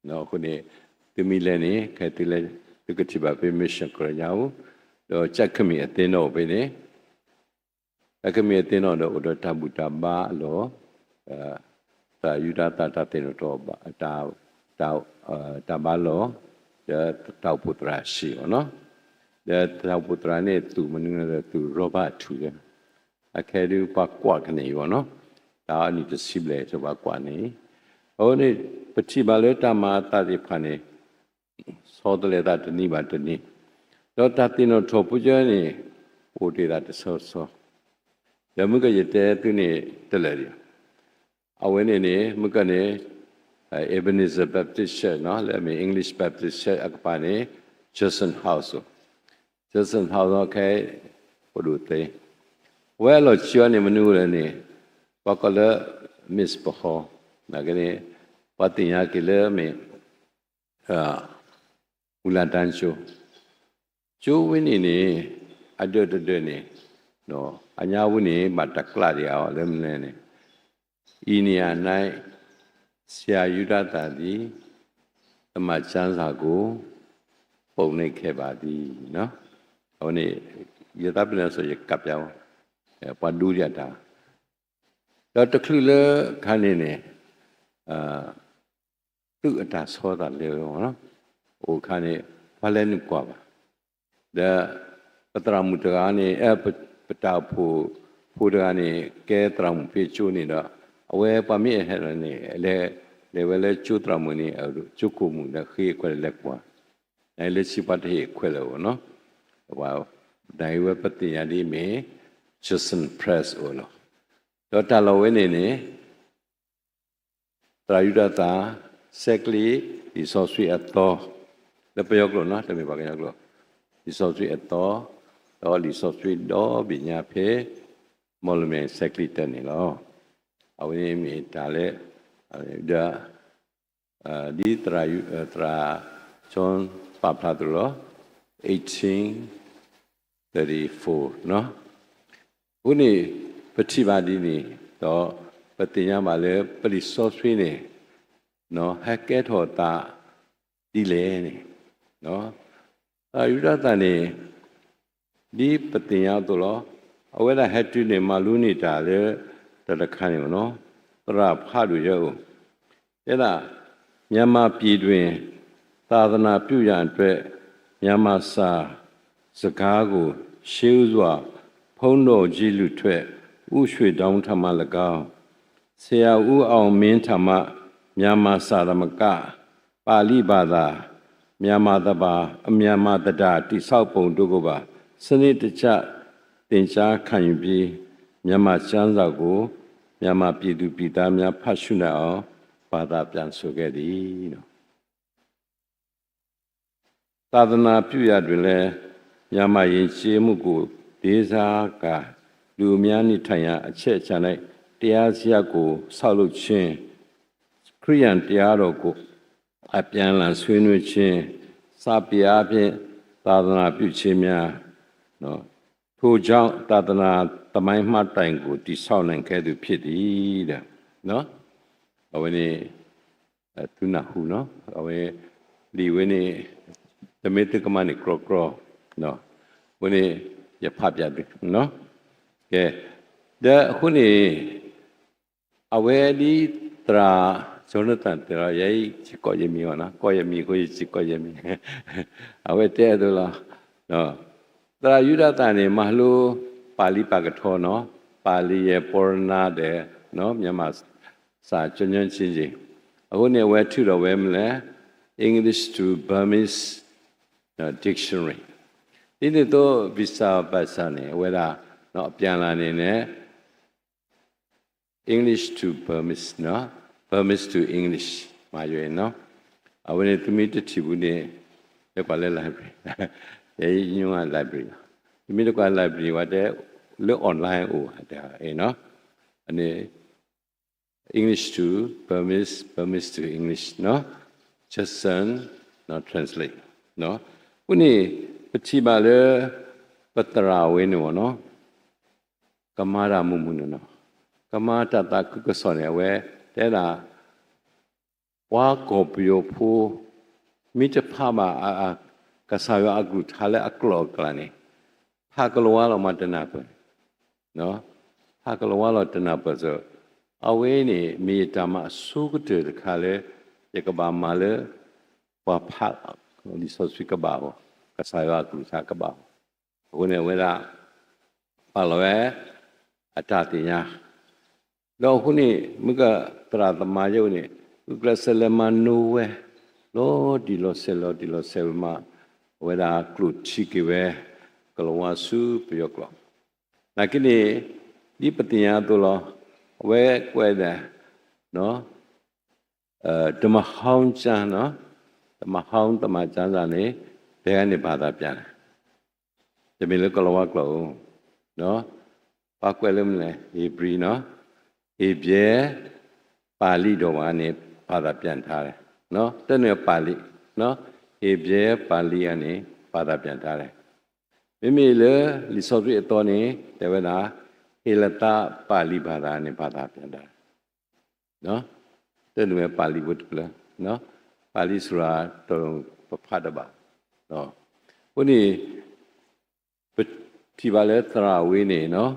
အဃိန့ၣ် သုမ့ၢ်လဲၤန့ၣ် ခဲသုလဲၤ သုကထံၣ်ဘၣ်ဖဲ mission ကရၢညါအိၣ်, ဒီးကၠဲးခမံၣ်အသ့ၣ်နီၣ်အိၣ်ဖဲန့ၣ် တၢ်ခမံၣ်အသ့ၣ်နီၣ်ဒီးအိၣ်ဒီးတၢ်ဘူၣ်တၢ်ဘါအလီၢ်, သရၣ်ယူဒၤသၣ်တၢ်သ့ၣ်နီၣ်ထီၣ် တၢ်ဘါလီၢ်, ဒီးတၢ်အိၣ်ဖှိၣ်သရၣ်စ့ၢ်ကီးနီၤ, ဒီးတၢ်အိၣ်ဖှိၣ်သရၣ်န့ၣ် သုးမနုၤလဲၣ် သုးရီဘၣ်ထူၣ်ယဲ, အခဲဒုးပှၤကွၢ်ကန့ၢ်အံၤဘၣ်နီၤ, တၢ်အနံၣ်တဆံဘျဲၣ် သုးပှၤကွၢ်န့ၣ်, အဃိန့ၣ် ပထံၣ်ဘၣ်လၢတၢ်မၤအသးသ့ၣ်တဖၣ်န့ၣ် ဆီတလဲသးတနံၤဘၣ်တနံၤ, ဒီးတၢ်သ့ၣ်နီၣ်ထီၣ်ဖိကၠဲန့ၣ် အိၣ်တ့ၢ်သးတဆီဆီ, ဒီးမုၢ်ကယတဲသုန့ၣ်တလၢာ်ဒံး, အဝဲန့ၣ်န့ၣ် မုၢ်ကန့ၣ် Ebenezer Baptist Church နီၤ, လၢအမ့ၢ် English Baptist Church အကပၤန့ၣ် Judson House အိၣ်, Judson House နီၤ ခဲ ပဒိၣ်သ့, အဝဲအလီၢ်ခံအီၤန့ၣ် မနုၤလဲၣ်န့ၣ် ပှၤကိးလၢ Miss ပဟီ, နာ်က့န့ၣ် ပှၤသ့ၣ်ညါက့ၤလၢမ့ၢ် မူလတန်းကၠိ, ကၠိဝဲန့ၣ်န့ၣ် အဒၢးတဒၢးန့ၣ် အညါဝဲန့ၣ် ဘၣ်တၢ်ကျးဒံးအီၤလၢမနုၤလဲၣ်န့ၣ် အံၤန့ၣ်အနၢ် ဆရာယူဒၤသၣ်ဒံး သမ္မာကျမ်းစာကို ပုံနှိပ်ခဲ့ပါသည်, အဝဲန့ၣ် ယသးပ့ၤနီၣ်စ့ၢ် ယကးပၠးဝဲ ပှၤဒူဒံးအတၢ်, ဒီးတချုးလၢခါန့ၣ်န့ၣ် သုးအတၢ်ဆီသးလၢ အိၣ်ခါန့ၣ် ပှၤလဲၤနုာ်ကွၢ်ဘၣ်, ဒီးပသရၣ်မုၣ်တဂၤန့ၣ် ပတၢ်အိၣ်ဖှိၣ်ဖိတဂၤန့ၣ် ကဲသရၣ်မုၣ်ဖဲကၠိန့ၣ်ဒီး အဝဲပှၤမ့ၢ်အဟဲလီၤန့ၣ် လဲၤဝဲလၢကၠိသရၣ်မုၣ်န့ၣ် ကၠိခိၣ်မုၣ်ဒီးဃ့အခွဲးလဲၤကွၢ်, နလၢဆံပှၤတဟ့ၣ်အခွဲးလၢအအိၣ်နီၤ, ပှၤဒ်အံၤဝဲပသ့ၣ်ညါဒ်အမ့ၢ် Judson Press အိၣ်လီၤ, ဒီးတၢ်လီၢ်ဝဲန့ၣ်န့ၣ် သရၣ်ယူဒၤသၣ် စဲးကျံး လံာ်စီဆှံအသီ, လၢပယီၤကျိာ်နီၤ တမ့ၢ်ပှၤကညီကျိာ်, လံာ်စီဆှံအသီ, ဒီးလံာ်စီဆှံဒီဘ့ၣ်ညါဖဲ မီၢ်လမၠဲၣ်စဲးကျံးတၢၢ်န့ၣ်လီၤ. အဝဲန့ၣ်မ့ၢ်တၢ်လၢ ဒီး ဒ်သရၣ် သရၣ် John ပာ်ဖျါသ့လီၤ, eighteen thirty-four နီၤ, အဃိန့ၣ် ပထံၣ်ဘၣ်ဒ်န့ၣ် ဒီးပသ့ၣ်ညါဘၣ်လၢပလံာ်စီဆှံန့ၣ် ဟဲကဲထီၣ်သးဒ်လဲၣ်န့ၣ်, သရၣ်ယူဒၤသၣ်န့ၣ် ဒ်ပသ့ၣ်ညါအသိးလီၤ. အဝဲဒၣ်ဟဲတုၤန့ၣ် မၤလိန့ၢ်တၢ်လၢ တၢ်တခါန့ၣ်မ့ၢ်နီၤ, သရၣ်ဖးဒိၣ်ယဲအိၣ်, တဲဒၣ် မြန်မာပြည်တွင် သာသနာပြုရန်အတွက် မြန်မာစာစကားကို ရှေးဦးစွာ ဘုန်းတော်ကြီးလူထွက် ဦးရွှေတောင်ထံမှ ၎င်း, ဆရာဦးအောင်မင်းထံမှ မြန်မာစာသာမက ပါဠိဘာသာ မြန်မာသဘာ မြန်မာသဒ္ဒါတည်ဆောက်ပုံတို့ကိုပါ စနစ်တကျသင်ကြားခံယူပြီး မြန်မာကျမ်းစာကို မြန်မာပြည်သူပြည်သားများ ဖတ်ရှုနိုင်အောင် ဘာသာပြန်ဆိုခဲ့သည်။ သာသနာပြုရာတွင်လည်း မြန်မာယဉ်ကျေးမှုကို လေးစားကာ လူအများနေထိုင်ရာအချက်အခြာ၌တရားစရပ်ကိုဆောက်လုပ်ခြင်း၊ ခရစ်ယာန်တရားတော်ကိုအပြန်အလှန်ဆွေးနွေးခြင်း၊ စာပေအားဖြင့်သာသနာပြုခြင်းများ၊ ထို့ကြောင့်သာသနာသမိုင်းမှတ်တိုင်ကိုတည်ဆောက်နိုင်ခဲ့သူဖြစ်သည်တဲ့။ အဝဲန့ၣ် သုနၢ်ဟူနီၤ အဝဲ လံာ်ဝဲန့ၣ် တမ့ၢ်သုကမၤန့ၣ်ကြီကြီ အဃိန့ၣ် ယဖးပၠးသု ကဲ ဒီးအဃိန့ၣ် အဝဲဒ်သရၣ် Jonathan တဲလီၤ ယဲယစံးကိးယမံၤအီၤနီၤ ကိးယမံၤအဃိယစံးကိးယမံၤ အဝဲတဲအသိးလီၤ သရၣ်ယူဒၤသၣ်န့ၣ် မၤလိပၣ်လံပၣ်ကထီနီၤ ပၣ်လံယဲၢ်ပီရနါဒီး မြန်မာစာ ကညီချင်းကြီး အဃိန့ၣ် အဝဲထုးထီၣ်ဝဲမနုၤလဲၣ် English to Burmese Dictionary ဒ်န့ၣ်အသိး Vijayabhasa န့ၣ် အဝဲဒၣ် အပြန်လာန့ၣ်န့ၣ် English to Burmese, Burmese to English မၤယွၤနီၤ အဝဲန့ၣ်သုမ့ၢ်တထံၣ်ဘူးန့ၣ် လဲၤကွၢ်လၢ library ယညိ library လီၤ သုမ့ၢ်တကွၢ် library ဝဲတဲ လၢ online အိၣ်တဲနီၤ အန့ၣ် English to Burmese, Burmese to English, Judson translate အဃိန့ၣ် ပထံၣ်ဘၣ်လၢ ပသရၣ်ဝဲန့ၣ်မ့ၢ်နီၤ ကမၤတၢ်မုာ်မုာ်နီၤနီၤ ကမၤတၢ်သးခုကစီၣ်န့ၣ် အဝဲတဲဒၣ် ပှၤကီၢ်ပယီၤဖိ မ့ၢ်တဖးဘၣ် ကစၢ်ယွၤအကလုၢ်ကထါလၢအကျိာ်အကျဲန့ၣ် ဖးကလၤဝါလီၤမးတနၢ်ပၢၢ် ဖးကလၤဝါလီၤတနၢ်ပၢၢ်စၢၤ အဝဲန့ၣ်မ့ၢ်ယတၢ်မၤအဆိကတၢၢ်တခါလၢ ယကဘၣ်မၤလၢ ပှၤဖးလံာ်စီဆှံကဘၣ်အီၤ ကစၢ်ယွၤအကလုၢ်ကထါကဘၣ်အီၤ အဃိန့ၣ် အဝဲဒၣ် ပာ်လီၤဝဲ အတၢ်သ့ၣ်ညါ ဒီးအဃိန့ၣ် မ့ၢ်ကသရၣ်သမါယဲၢ်န့ၣ် ဂုာ်ကျဲးစၢးလဲၤမၤနိဝဲ လီၤတံၢ်လီၤဆဲး လီၤတံၢ်လီၤဆဲးဝဲမး အဝဲဒၣ်ကျိၣ်ထံက့ၤဝဲ ကလၤဝါဆူပယီၤကျိာ် နာ်က့န့ၣ် ဒ်ပသ့ၣ်ညါအသိးလီၤ အဝဲကွဲးဒၣ် တမဟီကၠၢ တမဟီသမၢကၠၢန့ၣ် တဲဂၤန့ၣ် ဘာသာပြန် တမ့ၢ်လၢကလၤဝါကျိာ်ဧိၤ ပှၤကွဲးလၢမနုၤလဲၣ် ဧ့ၤဘြံၤနီၤ ဧ့ၤဘြဲၤ ပၣ်လံဒီးပှၤန့ၣ် ဘာသာပြန်ထားတယ် တၢ်န့ၣ်ပၣ်လံ ဧ့ၤဘြဲၤပၣ်လံအန့ၣ် ဘာသာပြန်ထားတယ် မ့မ့ၢ်လၢလံာ်စီဆှံအသီန့ၣ် တဲဝဲဒၣ် ဟ့ၣ်လသးပၣ်လံ ဘာသာ န့ၣ် ဘာသာပြန်ထားတယ် တၢ်န့ၣ်ဝဲပၣ်လံဖိတဖျၢၣ် ပၣ်လံစရၤတပဖးတဘၣ် အဃိန့ၣ် ပထံၣ်ဘၣ်လၢသရၣ်ဝဲန့ၣ်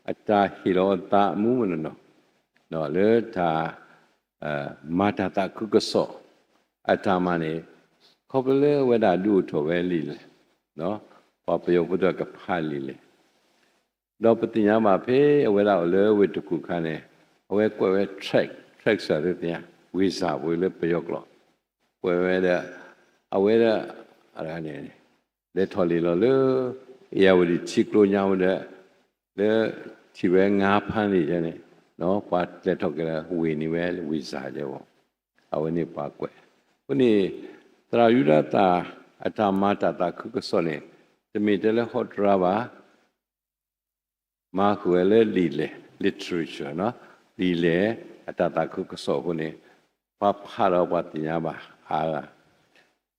အတၢ်ဟ့ၣ်လီၤအသးမူမနီၤနီၤ လၢတၢ် မၤတၢ်သးခုကစီၣ် အတၢ်မၤန့ၣ် ခီဖျိလၢအဝဲဒၣ်ဒုးအိၣ်ထီၣ်ဝဲလံာ်လဲၣ် ပှၤပယီၤဖိတဖၣ်ကဖးလံာ်လဲၣ် ဒီးပသ့ၣ်ညါဘၣ်ဖဲအဝဲဒၣ်အိၣ်လၢဝ့ၢ်တကူၣ်အခါန့ၣ် အဝဲကွဲးဝဲ tract tract စၢ်သ့ၣ်ညါ ဝ့ၢ်စၢ်ဖိလၢပယီၤကျိာ် ကွဲးဝဲဒီး အဝဲဒၣ် အန့ၣ် လဲၤထီၣ်လံာ်လီၤလၢ အ့ၣ်ယၣ်ဝတံၣ်ထံကျိညါဝဲဒီး လၢထံၣ်ဝဲငါးဖမ်းလှေန့ၣ် ပှၤလဲၤထီၣ်က့ၤလၢဝ့ၢ်န့ၣ်ဝဲ ဝ့ၢ်စၢ်ယဲဝဲ အဝဲန့ၣ်ပှၤကွဲး အဃိန့ၣ် သရၣ်ယူဒၤသၣ် အတၢ်မၤတၢ်သးခုကစီၣ်န့ၣ် တမ့ၢ်ထဲလၢဟီတရါဘၣ် မၤဃုာ်ဝဲလၢလံာ်လဲၢ် literature လံာ်လဲၢ် အတၢ်သးခုကစီၣ်အဃိန့ၣ် ပှၤဖးဒီးပှၤသ့ၣ်ညါဘၣ်အါဂၤ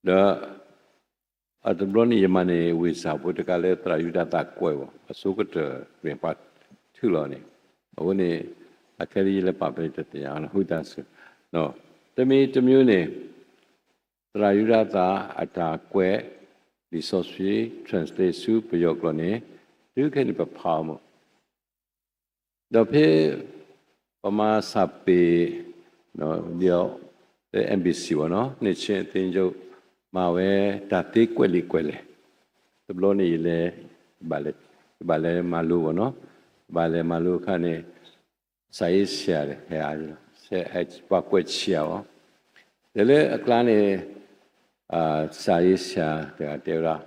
ဒီး အတဘျီန့ၣ် ယမၤန့ၢ်ဝ့ၢ်စၢ်ဖိတခါ လၢသရၣ်ယူဒၤသၣ်ကွဲးဘၣ် အဆိကတၢၢ်မ့ၢ်ပှၤထုးလီၤန့ၣ် အဃိန့ၣ် အခဲလၢယလဲၤပာ်ဖဲတသ့ၣ်ညါ ဟူသးစူၤ တမံၤတမံၤန့ၣ် သရၣ်ယူဒၤသၣ်အတၢ်ကွဲး လံာ်စီဆှံ translate ဆူပယီၤကျိာ်န့ၣ် တုၤခဲအံၤန့ၣ်ပဖးအီၤမး ဒီးဖဲ ပမၤစၢ်ပ့ၤ လၢ M B C ဘၣ်နီၤ နှစ်ခြင်းအသင်းချုပ် မၤဝဲတၢ်သ့ကွဲးလံာ်ကွဲးလဲၢ် တဘျီန့ၣ် ယလဲၤ ယဘၣ်လဲၤမၤလိဘၣ်နီၤ ဘၣ်လဲၤမၤလိအခါန့ၣ် စာရေးဆရာ ဟဲ ပှၤကွဲးဆံးအီၤ ဒီးလၢအကျါန့ၣ် စာရေးဆရာ တဂၤတဲဝဲဒၣ်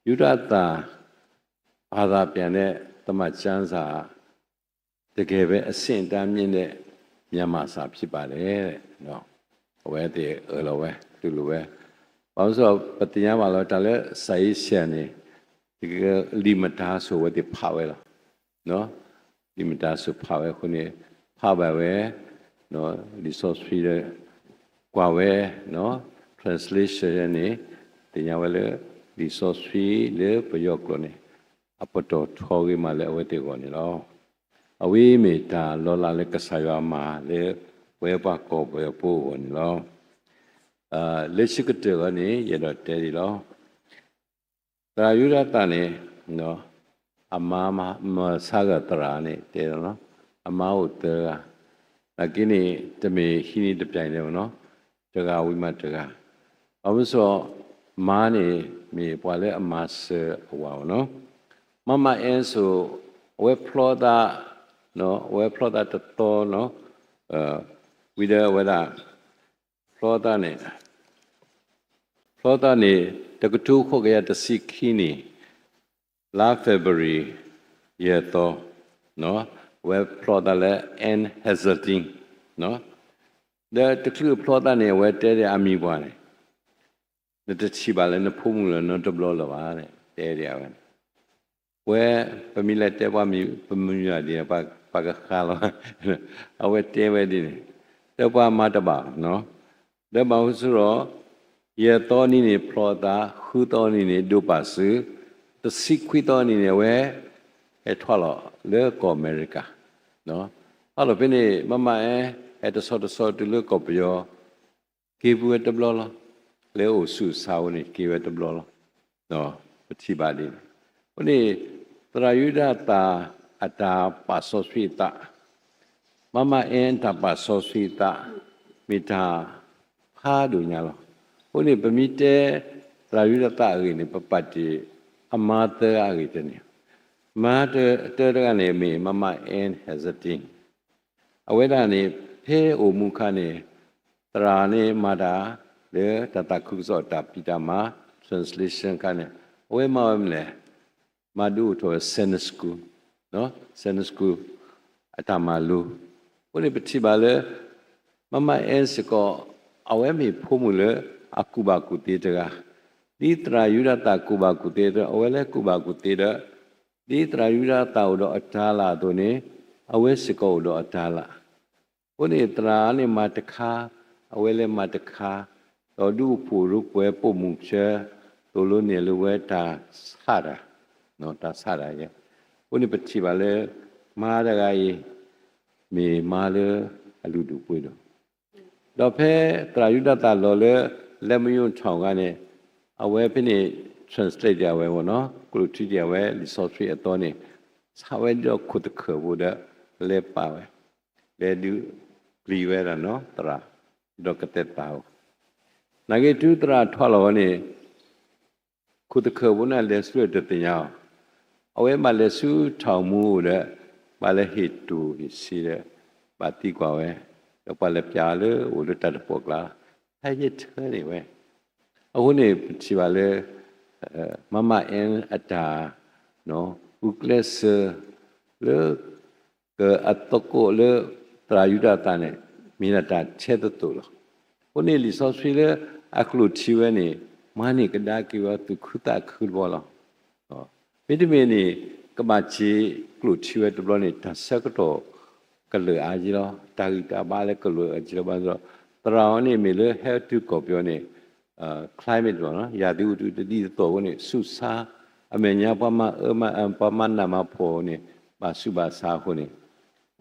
ယူဒၤသၣ် ဘာသာပြန်တဲ့ သမ္မာကျမ်းစာ သ တကယ်ပဲ အဆင့်အတန်းမြင့်တဲ့ မြန်မာစာဖြစ်ပါတယ်တဲ့ အဝဲသ့ၣ်အၢၣ်လီၤဝဲ တူၢ်လိာ်ဝဲ ဘၣ်မနုၤအဃိ ပသ့ၣ်ညါဘၣ်လီၤ တၢ်လၢ စာရေးဆရာ န့ၣ် လံာ်မတၤစိၤ အဝဲသ့ၣ်ဖးဝဲလီၤ လံာ်မတၤစိၤဖးဝဲအဃိန့ၣ် ဖးဘၣ်ဝဲ လံာ်စီဆှံဒီး ကွၢ်ဝဲ translation န့ၣ် သ့ၣ်ညါဝဲလၢ လံာ်စီဆှံလၢပယီၤကျိာ်န့ၣ် အပတီၢ်ထီဂ့ၤမးလၢအဝဲသ့ၣ်အဂီၢ်န့ၣ်လီၤ. အဝဲမ့ၢ်တၢ်လီၤလးလၢကစၢ်ယွၤမၤလၢ ပဝဲပှၤကီၢ်ပယီၤဖိအဂီၢ်န့ၣ်လီၤ. လၢဆံးကတၢၢ်အဂီၢ်န့ၣ် ယအဲၣ်ဒိးတဲဒ်အံၤလီၤ. သရၣ်ယူဒၤသၣ်န့ၣ် အမါမၤဆါဂၢၢ်သရၣ်န့ၣ် တဲလီၤ အမါအိၣ်သၢဂၤ နာ်က့န့ၣ် တမ့ၢ်ဟံးန့ၢ်တပျၢ်န့ၣ်လီၤ တဂၤဝံၤမးတဂၤ ဘၣ်မနုၤအဃိ မါန့ၣ် မ့ၢ်ပှၤလၢအမၤစၢၤအဝၤလီၤ. မမအဲစိ အဝဲဖျီသး အဝဲဖျီသးတသီ ဝံၤဒီးအဝဲဒၣ် ဖျီသးန့ၣ် ဖျီသးန့ၣ် တကထိဃိးကယၤတဆံခံနံၣ် လါ February ယဲၢ်သီ အဝဲဖျီသးလၢ Ann Hazeltine ဒီးတချုးအဖျီသးန့ၣ် အဝဲတဲဒၣ်အမံၤပှၢ်န့ၣ် နတထံၣ်ဘၣ်လၢနဖိမုၣ်လၢၤနီတဘျီလၢၤဘၣ် တဲဒၣ်ဝဲ ဝဲ ပမ့ၢ်လဲၤတဲပှၤမံၤ ပမုၢ်ယၤဒ် ပှၤကဃါလီၤ အဝဲတဲဝဲဒ်န့ၣ် ဒီးပှၤမၤတဘၣ် ဒီးဘၣ်မနုၤအဃိ ယဲၢ်သီနံၤန့ၣ်ဖျီသး ဃုသီနံၤန့ၣ် ဒိးပာ်စု, တဆံခွံသီနံၤန့ၣ် အဝဲ ဟဲထီၣ်လီၤလၢကီၢ်အမဲရကၤ ထီၣ်လီၤဖဲန့ၣ် မမအဲ ဟဲတဆီတဆီတုၤလၢကီၢ်ပယီၤ က့ၤပူၤဝဲတဘျီလီၤ. လၢအအိၣ်ဆူၣ်ဆါအဃိန့ၣ် က့ၤဝဲတဘျီလီၤ. ပထံၣ်ဘၣ်ဒ်န့ၣ် အဃိန့ၣ် သရၣ်ယူဒၤသၣ် အတၢ်ပာ်စီဆှံအသး မမအဲ အတၢ်ပာ်စီဆှံအသး မ့ၢ်တၢ်ဖးဒိၣ်ညါလီၤ. အဃိန့ၣ် ပမ့ၢ်တဲ သရၣ်ယူဒၤသၣ်အဂ့ၢ်န့ၣ် ပပာ်တ့ၢ်အမါသၢဂၤအဂ့ၢ်တန့ၢ်, မါတၢတဂၤန့ၣ်မ့ၢ် မမအဲ Hazeltine အဝဲဒၣ်န့ၣ် ဖဲအိၣ်မူအခါန့ၣ် သရၣ်န့ၣ်မၤတၢ်လၢတၢ်သးခုကစီၣ်အတၢ်ဖံးတၢ်မၤ translation အခါန့ၣ် အဝဲမၤဝဲမနုၤလဲၣ်, မၤဒုးအိၣ်ထီၣ်ဝဲ Sunday School, Sunday School အတၢ်မၤလိ, အဃိန့ၣ်ပထံၣ်ဘၣ်လၢ မမအဲ စ့ၢ်ကီး အဝဲမ့ၢ်ဖိမုၣ်လၢအကူၣ်ဘၣ်ကူၣ်သ့တဂၤ, ဒ်သရၣ်ယူဒၤသၣ်ကူၣ်ဘၣ်ကူၣ်သ့ အဝဲလၢကူၣ်ဘၣ်ကူၣ်သ့ဒီး ဒ်သရၣ်ယူဒၤသၣ်အိၣ်ဒီးအတၤလၤအသိးန့ၣ် အဝဲစ့ၢ်ကီးအိၣ်ဒီးအတၤလၤ, အဃိန့ၣ် သရၣ်န့ၣ်မၤတခါ, အဝဲလဲၤမၤတခါ, ဒီးဒုးအိၣ်ဖှိၣ်ရိပှဲၤပိာ်မုၣ်ဆၢ သိၣ်လိနဲၣ်လိဝဲတၢ်ဆးတၢ်, တၢ်ဆးတၢ်ယဲ, အဃိန့ၣ်ပထံၣ်ဘၣ်လၢ မါတဂၤအံၤ မ့ၢ်မါလၢအလုၢ်ဒိၣ်ပှ့ၤဒိၣ် ဒီးဖဲသရၣ်ယူဒၤသၣ်လီၤလၢ လဲမယိထီၣ်အခါန့ၣ် အဝဲဖဲန့ၣ် translate ဒံးအဝဲမ့ၢ်နီၤ ကျိၣ်ထံဒံးအဝဲလံာ်စီဆှံအသီန့ၣ် ဆါဝဲဒ်ဒီးခိၣ်သခၢၣ်ဖိဒီး လဲၤပာ်ဝဲ လဲၤဒုးပျံၤဝဲဒၣ်နီၤ သရၣ် ဒီးကသဲးသးဧိၤ နာ်က့တုၤသရၣ်ထွါလီၤဝဲန့ၣ် ခိၣ်သခၢၣ်ဖိန့ၣ်လဲၤဆူတသ့ၣ်ညါအီၤ, အဝဲဘၣ်လဲၤဆူထၣ်မူအိၣ်ဒီး ဘၣ်လဲၤဟ့ၣ်တိၢ်ဟ့ၣ်ဆံးဒီး ဘၣ်သံကွၢ်ဝဲ, ဒီးပှၤလဲၤပျးလၢအိၣ်လၢတၢ်တပီၢ်ကျါ ဟဲယဲၢ်ထၢန့ၢ်ဝဲ, အဃိန့ၣ် ပထံၣ်ဘၣ်လၢ မမအဲ အတၢ် ဂုာ်ကျဲးစၢး လၢ ကအသကိးလၢ သရၣ်ယူဒၤသၣ်န့ၣ် မ့ၢ်ဒၣ်တၢ်ထဲသိးသိးလီၤ. အဃိန့ၣ်လံာ်စီဆှံလၢအကျိၣ်ထံဝဲန့ၣ် မၤန့ၢ်ကဒါက့ၤဝဲသူၣ်ခုသးခုတဘျီလီၤ. မ့တမ့ၢ်န့ၣ် ကဘၣ်စ့ၢ်ကျိၣ်ထံဝဲတဘျီန့ၣ် တၢ်ဆၢကတီၢ်ကလုာ်အါက့လီၤ. တၢ်ဂံၢ်တၢ်ဘါလၢကလုာ်အါက့လီၤ. ဘၣ်ဆၣ် သရၣ်အံၤန့ၣ်မ့ၢ်လၢဟဲတုၤကီၢ်ပယီၤန့ၣ် climate လီၤ ရာသီဥတုတဒ်သိးအဃိန့ၣ် ဆူၣ်ဆါ အမဲာ်ညါပှၤမၤအၢမၤ ပှၤမၤနးမၤဖှီၣ်န့ၣ် ဘၣ်ဆူးဘၣ်ဆါအဃိန့ၣ်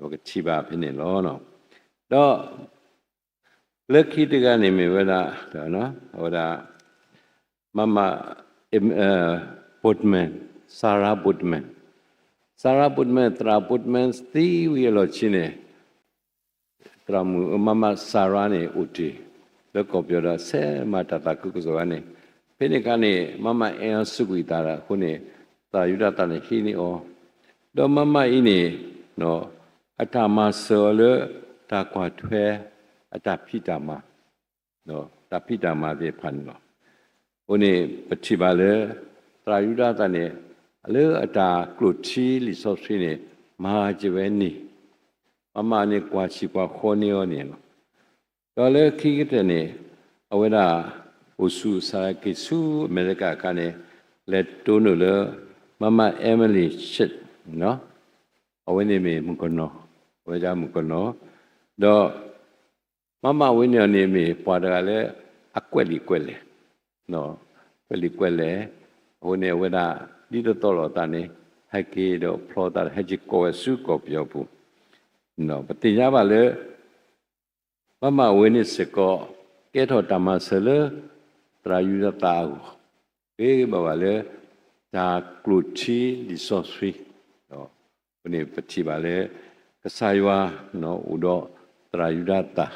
ပကထံၣ်ဘၣ်ဖဲန့ၣ်လီၤ. ဒီး လၢခံတဂၤန့ၣ်မ့ၢ်ဝဲဒၣ် အဝဲဒၣ် မမ Boardman, Sarah Boardman, Sarah Boardman သရၣ် Boardman သံဝံၤအလီၢ်ခံန့ၣ် သရၣ်မုၣ် မမ Sarah န့ၣ် အိၣ်တ့ၢ်လၢကီၢ်ပယီၤဒီး ဆဲးမၤတၢ်သးခုကစီၣ်ဝဲန့ၣ်, ဖဲန့ၣ်အခါန့ၣ် မမအဲ စူးကွံာ်သးဒီးအဃိန့ၣ် သရၣ်ယူဒၤသၣ်န့ၣ်ဟံးန့ၢ်အီၤ, ဒီးမမအံၤန့ၣ် အတၢ်မၤစၢၤအီၤလၢ တၢ်ကွၢ်ထွဲ အတၢ်ဖံးတၢ်မၤ တၢ်ဖံးတၢ်မၤသ့ၣ်တဖၣ်န့ၣ်လီၤ. အဃိန့ၣ် ပထံၣ်ဘၣ်လၢ သရၣ်ယူဒၤသၣ်န့ၣ် လၢအတၢ်ကျိၣ်ထံလံာ်စီဆှံန့ၣ် မၤစၢၤဝဲန့ၣ် မးမးန့ၣ်ကွၢ်ဆံးကွၢ်ဃီန့ၢ်အီၤန့ၣ်လီၤ. ဒီးလၢခံကတၢၢ်န့ၣ် အဝဲဒၣ်အိၣ်ဆူၣ်အိၣ်ဆါက့ၤဆူအမဲရကၤအခါန့ၣ် လဲၤတိၢ်နီၣ်လၢ မးမး Emily Church အဝဲန့ၣ်မ့ၢ်မုၣ်ကနီၤ, အဝဲဒၣ်မုၣ်ကနီၤ, ဒီး မးမးဝဲန့ၣ်အီၤန့ၣ်မ့ၢ်ပှၤတဂၤလၢ အကွဲးလံာ်ကွဲးလဲၢ်, ကွဲးလံာ်ကွဲးလဲၢ်, အဃိန့ၣ်အဝဲဒၣ် ဒ်သိးသိးလိာ်သးန့ၣ် ဟဲက့ၤဒီးဖျီသး ဟဲက့ၤကိးဝဲဆူကီၢ်ပယီၤပူၤ, ပသ့ၣ်ညါဘၣ်လၢ မးမးဝဲန့ၣ်စ့ၢ်ကီး ကဲထီၣ်တၢ်မၤစၢၤလၢ သရၣ်ယူဒၤသၣ်အဂီၢ်, ဂ့ၤဘၣ်ဘၣ်လၢ တၢ်ကျိၣ်ထံလံာ်စီဆှံ, အဃိန့ၣ်ပထံၣ်ဘၣ်လၢ ကစၢ်ယွၤအိၣ်ဒီးသရၣ်ယူဒၤသၣ်,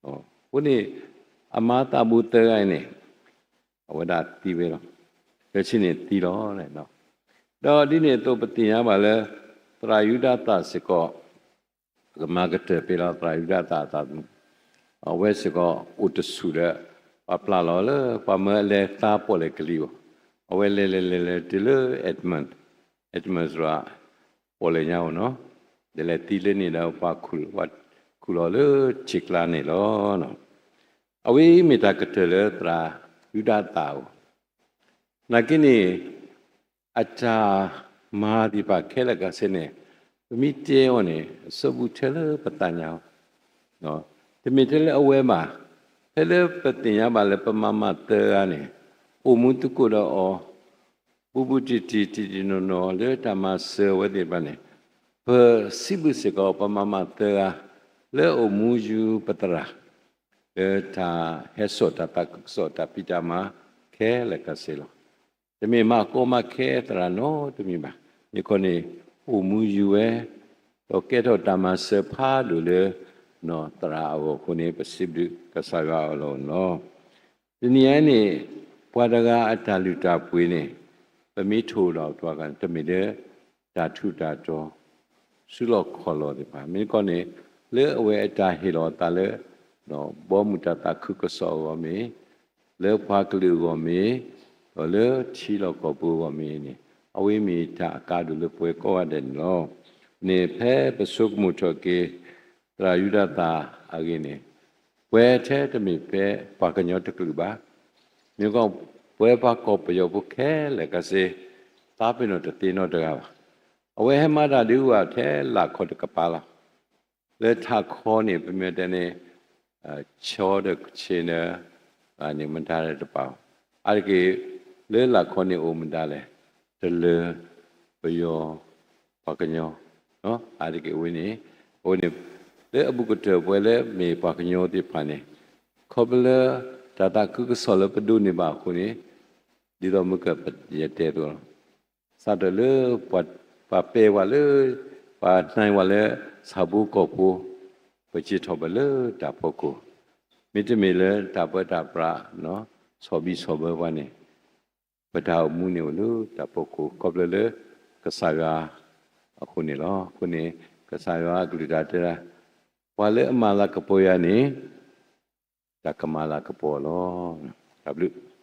အဃိန့ၣ် အမါသးဘိသၢဂၤအံၤန့ၣ် အဝဲဒၣ်သံဝဲလီၤ. ခဲဆ့န့ၣ်သံလီၤ. ဒီးဒ်န့ၣ်အသိးပသ့ၣ်ညါဘၣ်လၢ သရၣ်ယူဒၤသၣ်စ့ၢ်ကီး ကမၤကတၢၢ်ပ့ၤလီၤသရၣ်ယူဒၤသၣ်အသးသမူ, အဝဲစ့ၢ်ကီးအိၣ်တဆူၣ်ဒီး ပှၤပျၢ်လီၤလၢ ပှၤမၢအလဲၤသါပီၣ်လဲၣ်ကလံၤအဂီၢ်, အဝဲလဲၤလဲၤလဲၤလဲၤတုၤလၢ Edmund, Edmund စရၣ် ပီၣ်လဲၣ်ညါအဂီၢ်နီၤ, ဒီးလဲၤသံလၢန့ၣ်ဒီးပှၤခူၣ်လီၤလၢထံကျါန့ၣ်လီၤ. အဝဲအံၤမ့ၢ်တၢ်ကတၢၢ်လၢသရၣ်ယူဒၤသၣ်အဂီၢ်, နာ်က့န့ၣ် အတၢ်မၤသ့ၣ်တဖၣ်ခဲလၢာ်ခဲဆ့န့ၣ် ပမ့ၢ်တဲအီၤန့ၣ် အစိာ်ဘူးထဲလၢပသးညါအီၤ, တမ့ၢ်ထဲလၢအဝဲဘၣ်, ဖဲလၢပသ့ၣ်ညါဘၣ်လၢပမၤမၤသၢဂၤန့ၣ် အိၣ်မူသကိးဒီးအီၤ ဘူးဘူးတံၢ်တံၢ် တံၢ်တံၢ်နီၢ်နီၢ်လၢတၢ်မၤစၢၤဝဲသ့ၣ်တဖၣ်န့ၣ် ပစံးဘျုးစ့ၢ်ကီးပမၤမၤသၢဂၤ လၢအိၣ်မူယူပသရၣ် လၢတၢ်ဟဲစိာ်တၢ်သးခုကစီၣ်တၢ်ဖံးတၢ်မၤခဲလၢာ်ခဲဆ့လီၤ. တမ့ၢ်မၤကီမၤခဲသရၣ်နီတမံၤဘၣ်. မ့ၢ်ခီန့ၣ် အိၣ်မူယူၤဝဲ ဒီးကဲထီၣ်တၢ်မၤစၢၤဖးဒိၣ်လၢ သရၣ်အဂီၢ်အဃိန့ၣ် ပစံးဘျုးကစၢ်ယွၤအလီၢ်လီၤ. တနံၤအံၤန့ၣ် ပှၤတဂၤအတၢ်လုၢ်တၢ်ပှ့ၤန့ၣ် ပမ့ၢ်ထိၣ်ဒီးတဂၤ တမ့ၢ်လၢ တၢ်ထူးတၢ်တီၤ စုလီၢ်ခီၣ်လီၢ်သ့ၣ်တဖၣ် မ့ၢ်တခီန့ၣ် လၢအဝဲအတၢ်ဟ့ၣ်လီၤအသးလၢ ဘီမုၢ်တၢ်သးခုကစီၣ်အဂီၢ်မ့ၢ် လၢပှၤကလုာ်အဂီၢ်မ့ၢ် ဒီးလၢထံလီၢ်ကီၢ်ပူၤအဂီၢ်မ့ၢ်န့ၣ် အဝဲမ့ၢ်တၢ်အကါဒိၣ်လၢပဝဲကိးဂၤဒဲးန့ၣ်လီၤ. န့ၣ် ဖဲပဆိကမိၣ်ထီၣ်က့ၤ သရၣ်ယူဒၤသၣ်အဂ့ၢ်န့ၣ် ပဝဲထဲတမ့ၢ်ဖဲပှၤကညီတကလုာ်ဘၣ်. မ့ၢ်ကီး ပဝဲပှၤကီၢ်ပယီၤဖိခဲလၢာ်ခဲဆ့ သးပ့ၤနီၣ်တသ့နီတဂၤဘၣ်. အဝဲဟဲမၤတၢ်ဒုးအိၣ်ထဲလၢခီတကပၤလီၤ. လၢထးခီန့ၣ် ပမ့ၢ်တဲန့ၣ် ဆီဒီးကဆ့ဒီး န့ၣ်မတၤတပၤ, အါတက့ၢ် လၢလၢခီန့ၣ်အိၣ်မတၤလဲၣ်, တလၢၤ, ပယီၤ, ပှၤကညီ, အါတက့ၢ်အဝဲန့ၣ်, အဝဲန့ၣ် လၢအဘူးကတၢၢ်ပဝဲလၢမ့ၢ်ပှၤကညီသ့ၣ်တဖၣ်န့ၣ် ခီဖျိလၢ တၢ်သးခုကစီၣ်လၢပဒိးန့ၢ်ဘၣ်အဃိန့ၣ် ဒ်သိးမုၢ်ကပယတဲသိးလီၤ. စးထီၣ်လၢ ပှၤပဲာ်ဝဲလၢ ပှၤနၢၤဝဲလၢ ဆၣ်ဖိကီၢ်ဖိ ပစံးထီၣ်ပၢၢ်လၢတၢ်ဖီခိၣ်, မ့တမ့ၢ်လၢတၢ်ပၢတၢ်ပြး ဆီၣ်ဘံၣ်ဆီၣ်ဘၢပှၤန့ၣ် ပတၢ်အိၣ်မူန့ၣ်အိၣ်လၢတၢ်ဖီခိၣ် ခီဖျိလၢကစၢ်ယွၤအဃိန့ၣ်လီၤ. အဃိန့ၣ် ကစၢ်ယွၤအကလုၢ်တၢ်တဲဒၣ် ပှၤလၢအမၤလၤကပီၤယၤန့ၣ် တၢ်ကမၤလၤကပီၤလီၤ. တၢ်ဘျုး